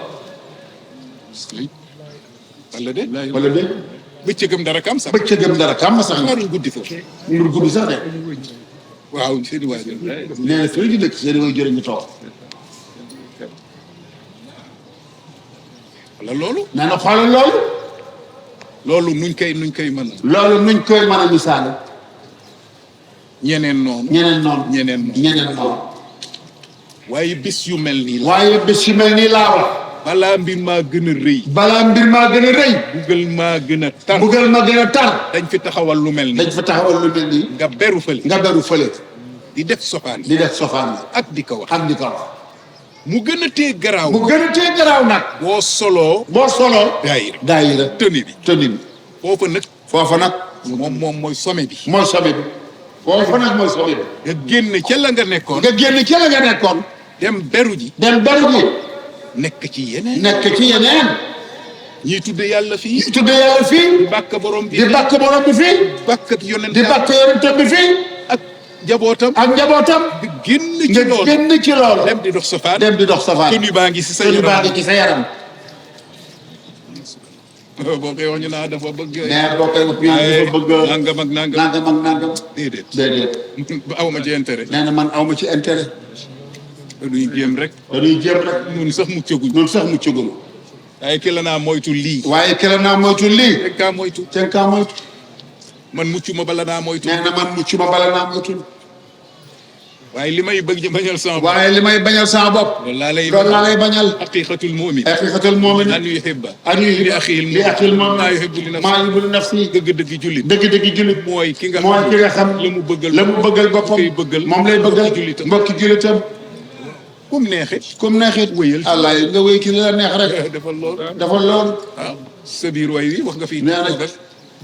[SPEAKER 2] wala de
[SPEAKER 1] wala dégg
[SPEAKER 2] bëccëgam dara kam sax
[SPEAKER 1] bëccëgam dara kàmm sax na.
[SPEAKER 2] xaaruñ guddi foofu
[SPEAKER 1] ngir guddi sax de.
[SPEAKER 2] waaw seeni waajur
[SPEAKER 1] nee na fii ñu dëkk seen way jërë ñu toog.
[SPEAKER 2] wala loolu
[SPEAKER 1] nee na xoolal loolu.
[SPEAKER 2] loolu nuñ koy mën a
[SPEAKER 1] loolu nuñ koy mën a misaale.
[SPEAKER 2] ñeneen noonu
[SPEAKER 1] ñeneen noonu.
[SPEAKER 2] ñeneen noonu
[SPEAKER 1] ñeneen noonu.
[SPEAKER 2] waaye bis yu mel nii la
[SPEAKER 1] waaye bés yu mel nii laa wax.
[SPEAKER 2] balaa mbir maa gën a rëy
[SPEAKER 1] balaa mbir maa gën a rëy.
[SPEAKER 2] buggal maa gën a tar
[SPEAKER 1] mbugal ma gën a tar.
[SPEAKER 2] dañ fi taxawal lu mel
[SPEAKER 1] dañ
[SPEAKER 2] nii
[SPEAKER 1] fa taxawal lu mel nii.
[SPEAKER 2] nga beru fële
[SPEAKER 1] nga beru fële.
[SPEAKER 2] di def sofaan
[SPEAKER 1] di def sofaan la.
[SPEAKER 2] ak di ko wax
[SPEAKER 1] ak di ko wax.
[SPEAKER 2] mu gën a tee garaaw
[SPEAKER 1] mu gën a tee garaaw nag.
[SPEAKER 2] boo soloo
[SPEAKER 1] boo soloo.
[SPEAKER 2] daayira
[SPEAKER 1] daayira
[SPEAKER 2] tëni bi
[SPEAKER 1] tëni bi.
[SPEAKER 2] foofa nag
[SPEAKER 1] foofa nag.
[SPEAKER 2] moom mooy sommet bi
[SPEAKER 1] mooy sommet bi. foofa nag mooy sommet bi.
[SPEAKER 2] nga génn ca la nga nekkoon
[SPEAKER 1] nga génn ci la nga nekkoon.
[SPEAKER 2] dem beru ji
[SPEAKER 1] dem beru ji.
[SPEAKER 2] nekk ci yeneen
[SPEAKER 1] nekk ci yeneen.
[SPEAKER 2] ñiy tudde yàlla fii
[SPEAKER 1] tudde yàlla fii.
[SPEAKER 2] bàkk borom bi
[SPEAKER 1] di bàkk borom bi fii.
[SPEAKER 2] bàkk ak yonent
[SPEAKER 1] di bàkk yonentam bi fii.
[SPEAKER 2] ak jabootam
[SPEAKER 1] ak njabootam.
[SPEAKER 2] di génn ci
[SPEAKER 1] nga
[SPEAKER 2] loolu
[SPEAKER 1] génn ci loolu.
[SPEAKER 2] dem di dox sofaan
[SPEAKER 1] dem di dox safaan.
[SPEAKER 2] tëni baa ngi si sa
[SPEAKER 1] tëni baa
[SPEAKER 2] yaram
[SPEAKER 1] ngi ci sa yaram.
[SPEAKER 2] boo koy wax ñu naa dafa bëgg
[SPEAKER 1] mais boo koy wax ñu dafa bëgg
[SPEAKER 2] nangam ak nangam
[SPEAKER 1] nangam ak nangam.
[SPEAKER 2] déedéet
[SPEAKER 1] déedéet.
[SPEAKER 2] aw ma ci intérêt
[SPEAKER 1] nee na man awma ci intérêt.
[SPEAKER 2] duñu jéem rek
[SPEAKER 1] dañuy jéem rek.
[SPEAKER 2] ñun sax muccaguñ
[SPEAKER 1] ñun sax mu cëgul.
[SPEAKER 2] waaye ki la naa moytu lii
[SPEAKER 1] waaye kele naa moytu lii.
[SPEAKER 2] rek kaa moytu
[SPEAKER 1] te kaa moytu.
[SPEAKER 2] man mucc ma bala naa moytu
[SPEAKER 1] nee na man mucc ma bala naa moytu.
[SPEAKER 2] waaye li may bëgg bañal sama bopp
[SPEAKER 1] waaye li may bañal sama bopp.
[SPEAKER 2] loolu laa lay
[SPEAKER 1] loolu laa lay bañal.
[SPEAKER 2] haqiqatul mu'min
[SPEAKER 1] haqiqatul mu'min.
[SPEAKER 2] an yuhibba
[SPEAKER 1] an yuhibba
[SPEAKER 2] li axiil
[SPEAKER 1] li axiil mu'min
[SPEAKER 2] maa yuhibbu li nafsihi.
[SPEAKER 1] maa yuhibbu li nafsihi.
[SPEAKER 2] dëgg-dëgg jullit
[SPEAKER 1] dëgg-dëgg jullit.
[SPEAKER 2] mooy ki nga
[SPEAKER 1] mooy ki nga xam
[SPEAKER 2] la mu bëggal
[SPEAKER 1] la mu bëggal boppam
[SPEAKER 2] koy bëggal
[SPEAKER 1] moom lay bëggal
[SPEAKER 2] mbokki jullitam
[SPEAKER 1] mbokki jullitam.
[SPEAKER 2] kum neexit
[SPEAKER 1] comme neexit.
[SPEAKER 2] wëyal
[SPEAKER 1] allah nga wéy ki la neex rek.
[SPEAKER 2] defal loolu
[SPEAKER 1] dafa loolu.
[SPEAKER 2] waaw sa biir way wi wax nga fi
[SPEAKER 1] nee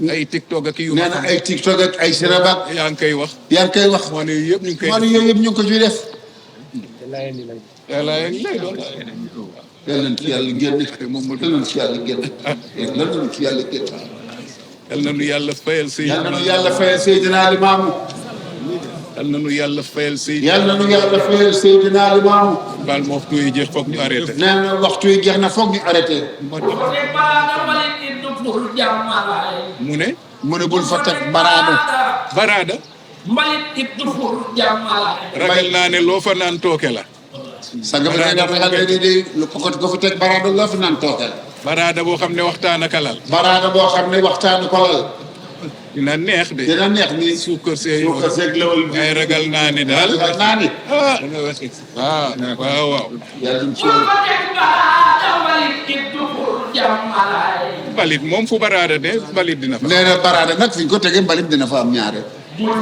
[SPEAKER 1] na
[SPEAKER 2] ay tiktok ak yu
[SPEAKER 1] nee na ay tiktok ak ay sinabaat.
[SPEAKER 2] yaa ngi koy wax
[SPEAKER 1] yaa ngi koy wax.
[SPEAKER 2] moo ne yëpp ñu ngi koy
[SPEAKER 1] maa yooyu yëpp ñu ngi ko ciy def.
[SPEAKER 2] yàlla yaa ngi lay doon
[SPEAKER 1] yal nañ ci yàlla génn.
[SPEAKER 2] moom ma
[SPEAKER 1] yal nañ ci yàlla génn. yal nañ ci yàlla génn.
[SPEAKER 2] yal na nu yàlla fayal
[SPEAKER 1] yal na nu yàlla fayal Seydina Limaamu.
[SPEAKER 2] yal na nu yàlla fayal
[SPEAKER 1] yal na nu yàlla fayal Seydina Limaamu.
[SPEAKER 2] baal ma waxtu yi jeex foog ñu arrêté
[SPEAKER 1] nee na waxtu yi jeex na foog ñu arrêté.
[SPEAKER 2] mu ne
[SPEAKER 1] mu ne bul fa teg baraado.
[SPEAKER 2] baraada
[SPEAKER 3] mbalit it du fur jàmmalaay.
[SPEAKER 2] ragal naa ne loo fa naan tooke la
[SPEAKER 1] sanga bi nee na ragal ne di lu ko fi teg baraado loo fi naan tookeel.
[SPEAKER 2] baraada boo xam ne waxtaan ak alal
[SPEAKER 1] baraado boo xam ne waxtaanu ko lal.
[SPEAKER 2] dina neex de
[SPEAKER 1] dina neex ni
[SPEAKER 2] suukar see
[SPEAKER 1] suukar seeg lawal bi.
[SPEAKER 2] ay ragal naa ne daal
[SPEAKER 1] ragal naa ni.
[SPEAKER 2] waaw waaw
[SPEAKER 1] yàlla nañ ci
[SPEAKER 3] bul
[SPEAKER 1] yàlla.
[SPEAKER 3] fa teg baraada mbalit it du fur jàmmalaay.
[SPEAKER 2] mbalit moom fu baraada de mbalit dina fa
[SPEAKER 1] nee na baraada nag fi ñu ko tegee mbalit dina fa am ñaare.
[SPEAKER 3] bul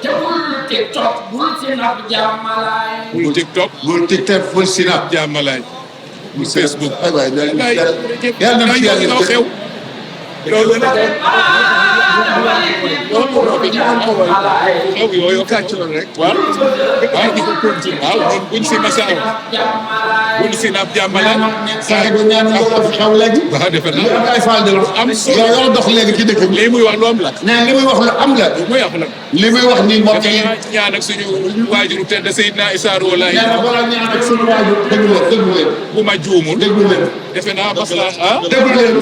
[SPEAKER 3] te bul tiktok bul sinap jàmmalaay.
[SPEAKER 2] bul tiktok
[SPEAKER 1] bul tiktok bul sinap.
[SPEAKER 2] jàmmalaay bul facebook
[SPEAKER 1] ay waay yàlla nañ ci yàlla
[SPEAKER 2] xew loolu la xew yooyu kàcc la rek waaw waaw di ko continuer waaw ñun buñ si masaaw buñ si naab jàmmalaay
[SPEAKER 1] saa bi ñaan loolu fi xew léegi.
[SPEAKER 2] waaw defe naa
[SPEAKER 1] yow ay faal de
[SPEAKER 2] am solo
[SPEAKER 1] yow yoo dox léegi ci dëkk bi.
[SPEAKER 2] lii muy wax lu am la
[SPEAKER 1] nee li muy wax lu am la.
[SPEAKER 2] muy wax la
[SPEAKER 1] li muy wax nii mbokk yi.
[SPEAKER 2] ñaan ak suñu waajuru tedd Seydina Issa Rouhou Laye
[SPEAKER 1] nee na balaa ñaan ak suñu waajur déglu leen
[SPEAKER 2] bu ma juumul
[SPEAKER 1] déglu leen.
[SPEAKER 2] defe naa masla ah
[SPEAKER 1] déglu leen.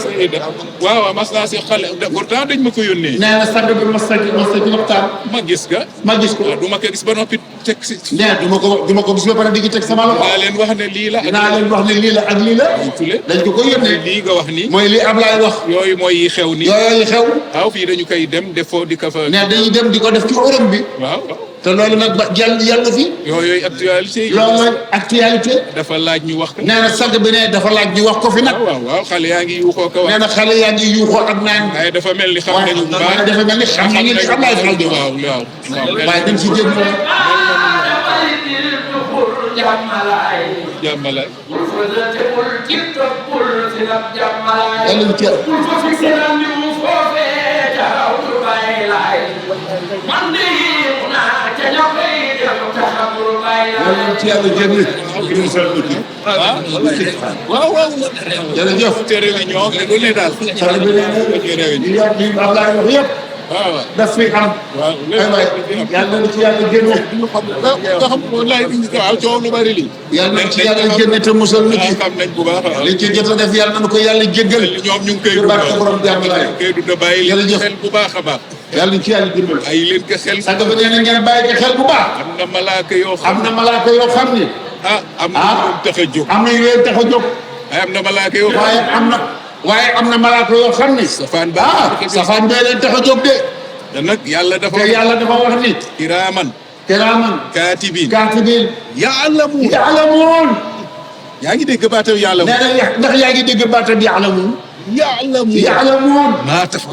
[SPEAKER 2] waaw masla si xale pourtant dañ ma ko yónnee
[SPEAKER 1] nee na sang bi mos a ci waxtaan.
[SPEAKER 2] ma gis ga
[SPEAKER 1] ma gis ko.
[SPEAKER 2] waaw du ma ko gis ba noppi teg si
[SPEAKER 1] nee du ma ko gis ba pare di teg sama loxo.
[SPEAKER 2] naa leen wax ne lii la
[SPEAKER 1] dinaa leen wax ne lii la ak lii la.
[SPEAKER 2] tule
[SPEAKER 1] dañ ko yónnee.
[SPEAKER 2] lii nga wax nii
[SPEAKER 1] mooy li Ablaye wax.
[SPEAKER 2] yooyu mooy yi xew nii
[SPEAKER 1] yooyu xew.
[SPEAKER 2] waaw fii dañu koy dem defoo di ka fa
[SPEAKER 1] nee dañuy dem di ko def ci Europe bi.
[SPEAKER 2] waaw
[SPEAKER 1] te loolu nag ba yàlla fi.
[SPEAKER 2] yooyu actualité yi
[SPEAKER 1] loolu actualité.
[SPEAKER 2] dafa laaj ñu wax ko
[SPEAKER 1] nee na sang bi ne dafa laaj ñu wax ko fi nag.
[SPEAKER 2] waaw xale yaa ngi yuuxoo ko wax
[SPEAKER 1] nee na xale yaa ngi yuuxoo ak naan.
[SPEAKER 2] waaye dafa mel ni xam nañu bu baax
[SPEAKER 1] waaye dafa mel ni xam nañu li Ablaye Fall di wax.
[SPEAKER 2] waaw
[SPEAKER 1] waaye dañ si jéem.
[SPEAKER 3] jàmmalaay
[SPEAKER 2] jàmmalaay
[SPEAKER 3] bul fa dëkkul ci toppul si nab jàmmalaay
[SPEAKER 1] yàlla na ci yàlla
[SPEAKER 3] bul fa fi sinam yu foofee jaraw du bay laay man de mu naa ca ña koy dem taxamul bay
[SPEAKER 1] yàlla
[SPEAKER 3] laay
[SPEAKER 1] na ci yàlla génne
[SPEAKER 2] waaw waaw
[SPEAKER 1] jërëjëf
[SPEAKER 2] tere wi ñoo lu ne daal
[SPEAKER 1] sànq bi nee na
[SPEAKER 2] tere wi
[SPEAKER 1] li yàlla li Ablaye wax yëpp
[SPEAKER 2] waaw
[SPEAKER 1] daf fi am
[SPEAKER 2] waaw
[SPEAKER 1] ay waay yàlla na ci yàlla génne
[SPEAKER 2] nga xam wallaay waaw coow lu bari li
[SPEAKER 1] yàlla na ci yàlla génne te musal nu ci
[SPEAKER 2] xam nañ bu baax waaw
[SPEAKER 1] li ci jot a def yàlla na ko yàlla jéggal
[SPEAKER 2] ñoom ñu ngi koy
[SPEAKER 1] ci barke borom jàmmalaay
[SPEAKER 2] koy dunda bàyyi leen
[SPEAKER 1] jërëjëf.
[SPEAKER 2] xel bu baax a baax
[SPEAKER 1] yàlla na ci yàlla dimbal
[SPEAKER 2] bàyyi leen ko xel
[SPEAKER 1] sànq bi nee na ngeen bàyyi ko xel bu baax
[SPEAKER 2] am na malaaka yoo xam
[SPEAKER 1] am na malaaka yoo xam ni
[SPEAKER 2] am na ñu tax a jóg
[SPEAKER 1] am na yu leen tax a jóg
[SPEAKER 2] am na malaaka yoo xam
[SPEAKER 1] waaye am na malaaka yoo xam ni
[SPEAKER 2] safaan ba
[SPEAKER 1] safaan bee leen tax a jóg de
[SPEAKER 2] te nag yàlla dafa
[SPEAKER 1] te yàlla dafa wax ni
[SPEAKER 2] kiraaman
[SPEAKER 1] kiraaman
[SPEAKER 2] kaatibiin
[SPEAKER 1] kaatibiin
[SPEAKER 2] yaalamuun
[SPEAKER 1] yaalamuun
[SPEAKER 2] yaa ngi dégg baatam yaalamuun
[SPEAKER 1] nee na ndax yaa ngi dégg baatam yaalamuun
[SPEAKER 2] yaalamuun
[SPEAKER 1] yaalamuun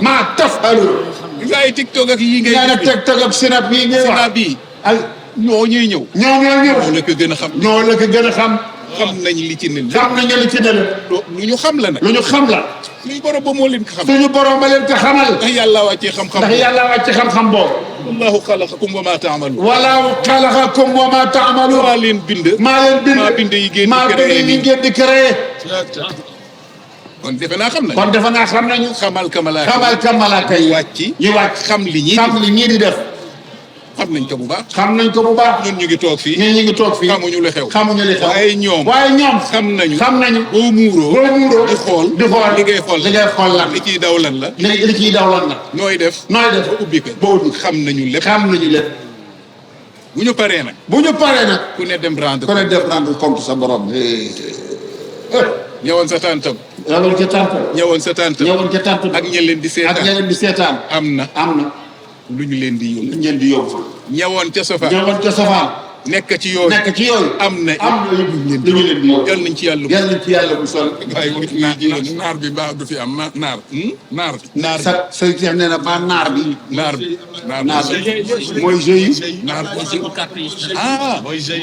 [SPEAKER 1] maa tafaluun
[SPEAKER 2] ngay tiktok ak yi ngay
[SPEAKER 1] nee na TikTok ak Snap yi ngay wax
[SPEAKER 2] Snap bi
[SPEAKER 1] ay
[SPEAKER 2] ñoo ñuy ñëw
[SPEAKER 1] ñoo
[SPEAKER 2] ñoo la ko gën a xam
[SPEAKER 1] ñoo la ko gën a xam
[SPEAKER 2] xam nañ li ci ne
[SPEAKER 1] xam nañu li ci ne la
[SPEAKER 2] lu ñu xam la nag
[SPEAKER 1] lu ñu xam la
[SPEAKER 2] suñu borom ba moo leen ko xam
[SPEAKER 1] suñu borom ba leen ko xamal
[SPEAKER 2] ndax yàlla wàccee xam-xam
[SPEAKER 1] ndax yàlla wàcc xam-xam boobu
[SPEAKER 2] allahu xalaqakum wa ma taamaluun
[SPEAKER 1] wala xalaqakum wa ma taamaluun
[SPEAKER 2] maa leen bind
[SPEAKER 1] maa leen bind
[SPEAKER 2] maa bind yi ngeen
[SPEAKER 1] maa
[SPEAKER 2] di
[SPEAKER 1] bind
[SPEAKER 2] créé
[SPEAKER 1] yi
[SPEAKER 2] nii
[SPEAKER 1] ngeen di créé
[SPEAKER 2] kon defe naa xam nañ
[SPEAKER 1] kon defe naa xam nañu
[SPEAKER 2] xamal kamalaaka
[SPEAKER 1] xamal ka malaaka yi
[SPEAKER 2] wàcc
[SPEAKER 1] ñu wàcc
[SPEAKER 2] xam li ñii
[SPEAKER 1] xam li ñii di def
[SPEAKER 2] xam nañ ko bu baax
[SPEAKER 1] xam nañ ko bu baax
[SPEAKER 2] ñun ñu ngi toog fii
[SPEAKER 1] ñun ñu ngi toog fii
[SPEAKER 2] xamuñu lu xew
[SPEAKER 1] xamuñu li xew
[SPEAKER 2] waaye ñoom
[SPEAKER 1] waaye ñoom
[SPEAKER 2] xam nañu
[SPEAKER 1] xam nañu
[SPEAKER 2] boo muuroo
[SPEAKER 1] boo muuroo
[SPEAKER 2] di xool
[SPEAKER 1] di xool
[SPEAKER 2] li ngay xool
[SPEAKER 1] li ngay xool lan
[SPEAKER 2] li ciy daw lan la
[SPEAKER 1] li ciy daw lan la
[SPEAKER 2] nooy def
[SPEAKER 1] nooy def
[SPEAKER 2] ba ubbi ko
[SPEAKER 1] boo ubbi
[SPEAKER 2] xam nañu lépp
[SPEAKER 1] xam nañu lépp
[SPEAKER 2] bu ñu paree nag
[SPEAKER 1] bu ñu paree nag
[SPEAKER 2] ku ne dem rendre
[SPEAKER 1] ku ne def rendre compte sa borom
[SPEAKER 2] ñëwoon sa tàntam
[SPEAKER 1] ñëwoon ca tànt
[SPEAKER 2] ñëwoon sa tàntam
[SPEAKER 1] ñëwoon ca tànt
[SPEAKER 2] ak ña leen di
[SPEAKER 1] ak
[SPEAKER 2] seetaan
[SPEAKER 1] ñeneen di seetaan
[SPEAKER 2] am na
[SPEAKER 1] am na
[SPEAKER 2] lu ñu leen di
[SPEAKER 1] lu
[SPEAKER 2] yóbbu
[SPEAKER 1] ngeen di yóbbu
[SPEAKER 2] ñëwoon ca sofa
[SPEAKER 1] ñëwoon ca safaan
[SPEAKER 2] nekk ci yooyu
[SPEAKER 1] nekk ci yooyu
[SPEAKER 2] am na
[SPEAKER 1] am na lu ñu leen di yóbbu
[SPEAKER 2] yal nañ ci yàlla
[SPEAKER 1] yàlla nañ ci yàlla bu sol
[SPEAKER 2] waaye naar bi baax du fi am naar naar
[SPEAKER 1] sa sëñ Cheikh nee na ba naar bi
[SPEAKER 2] naar bi
[SPEAKER 1] naar bi mooy jeu yi
[SPEAKER 2] naar bi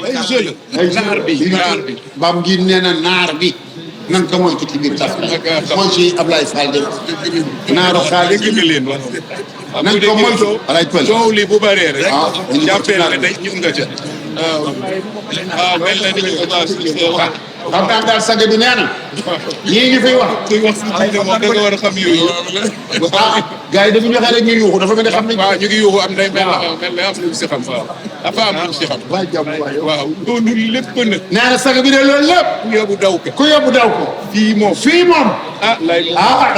[SPEAKER 2] ay jeu la naar bi naar bi
[SPEAKER 1] baam ngi nee na naar bi nan ko moytu ci biir taf mooy jeu yi Ablaye Fall de naaru xaalis
[SPEAKER 2] dégg nga leen wax
[SPEAKER 1] nan ko moytu alay pël
[SPEAKER 2] coow li bu bëree rek
[SPEAKER 1] waaw
[SPEAKER 2] jàppee ne day ñu nga ca waaw mel na ni ñu ko wax
[SPEAKER 1] xam naa daal sage bi nee na ñii ñu fiy wax
[SPEAKER 2] kuy wax si xam ne moom da nga war a xam yooyu
[SPEAKER 1] gars yi dafa ñu waxee rek ñu yuuxu dafa mel ne xam nañ
[SPEAKER 2] waaw ñu ngi yuuxu am day mel ne am lu si xam waaw dafa am lu si xam
[SPEAKER 1] waay jàmm waay
[SPEAKER 2] waaw loolu lépp nag
[SPEAKER 1] nee na sage bi de loolu lépp
[SPEAKER 2] ku yóbbu daw ko
[SPEAKER 1] ku yóbbu daw ko
[SPEAKER 2] fii moom
[SPEAKER 1] fii moom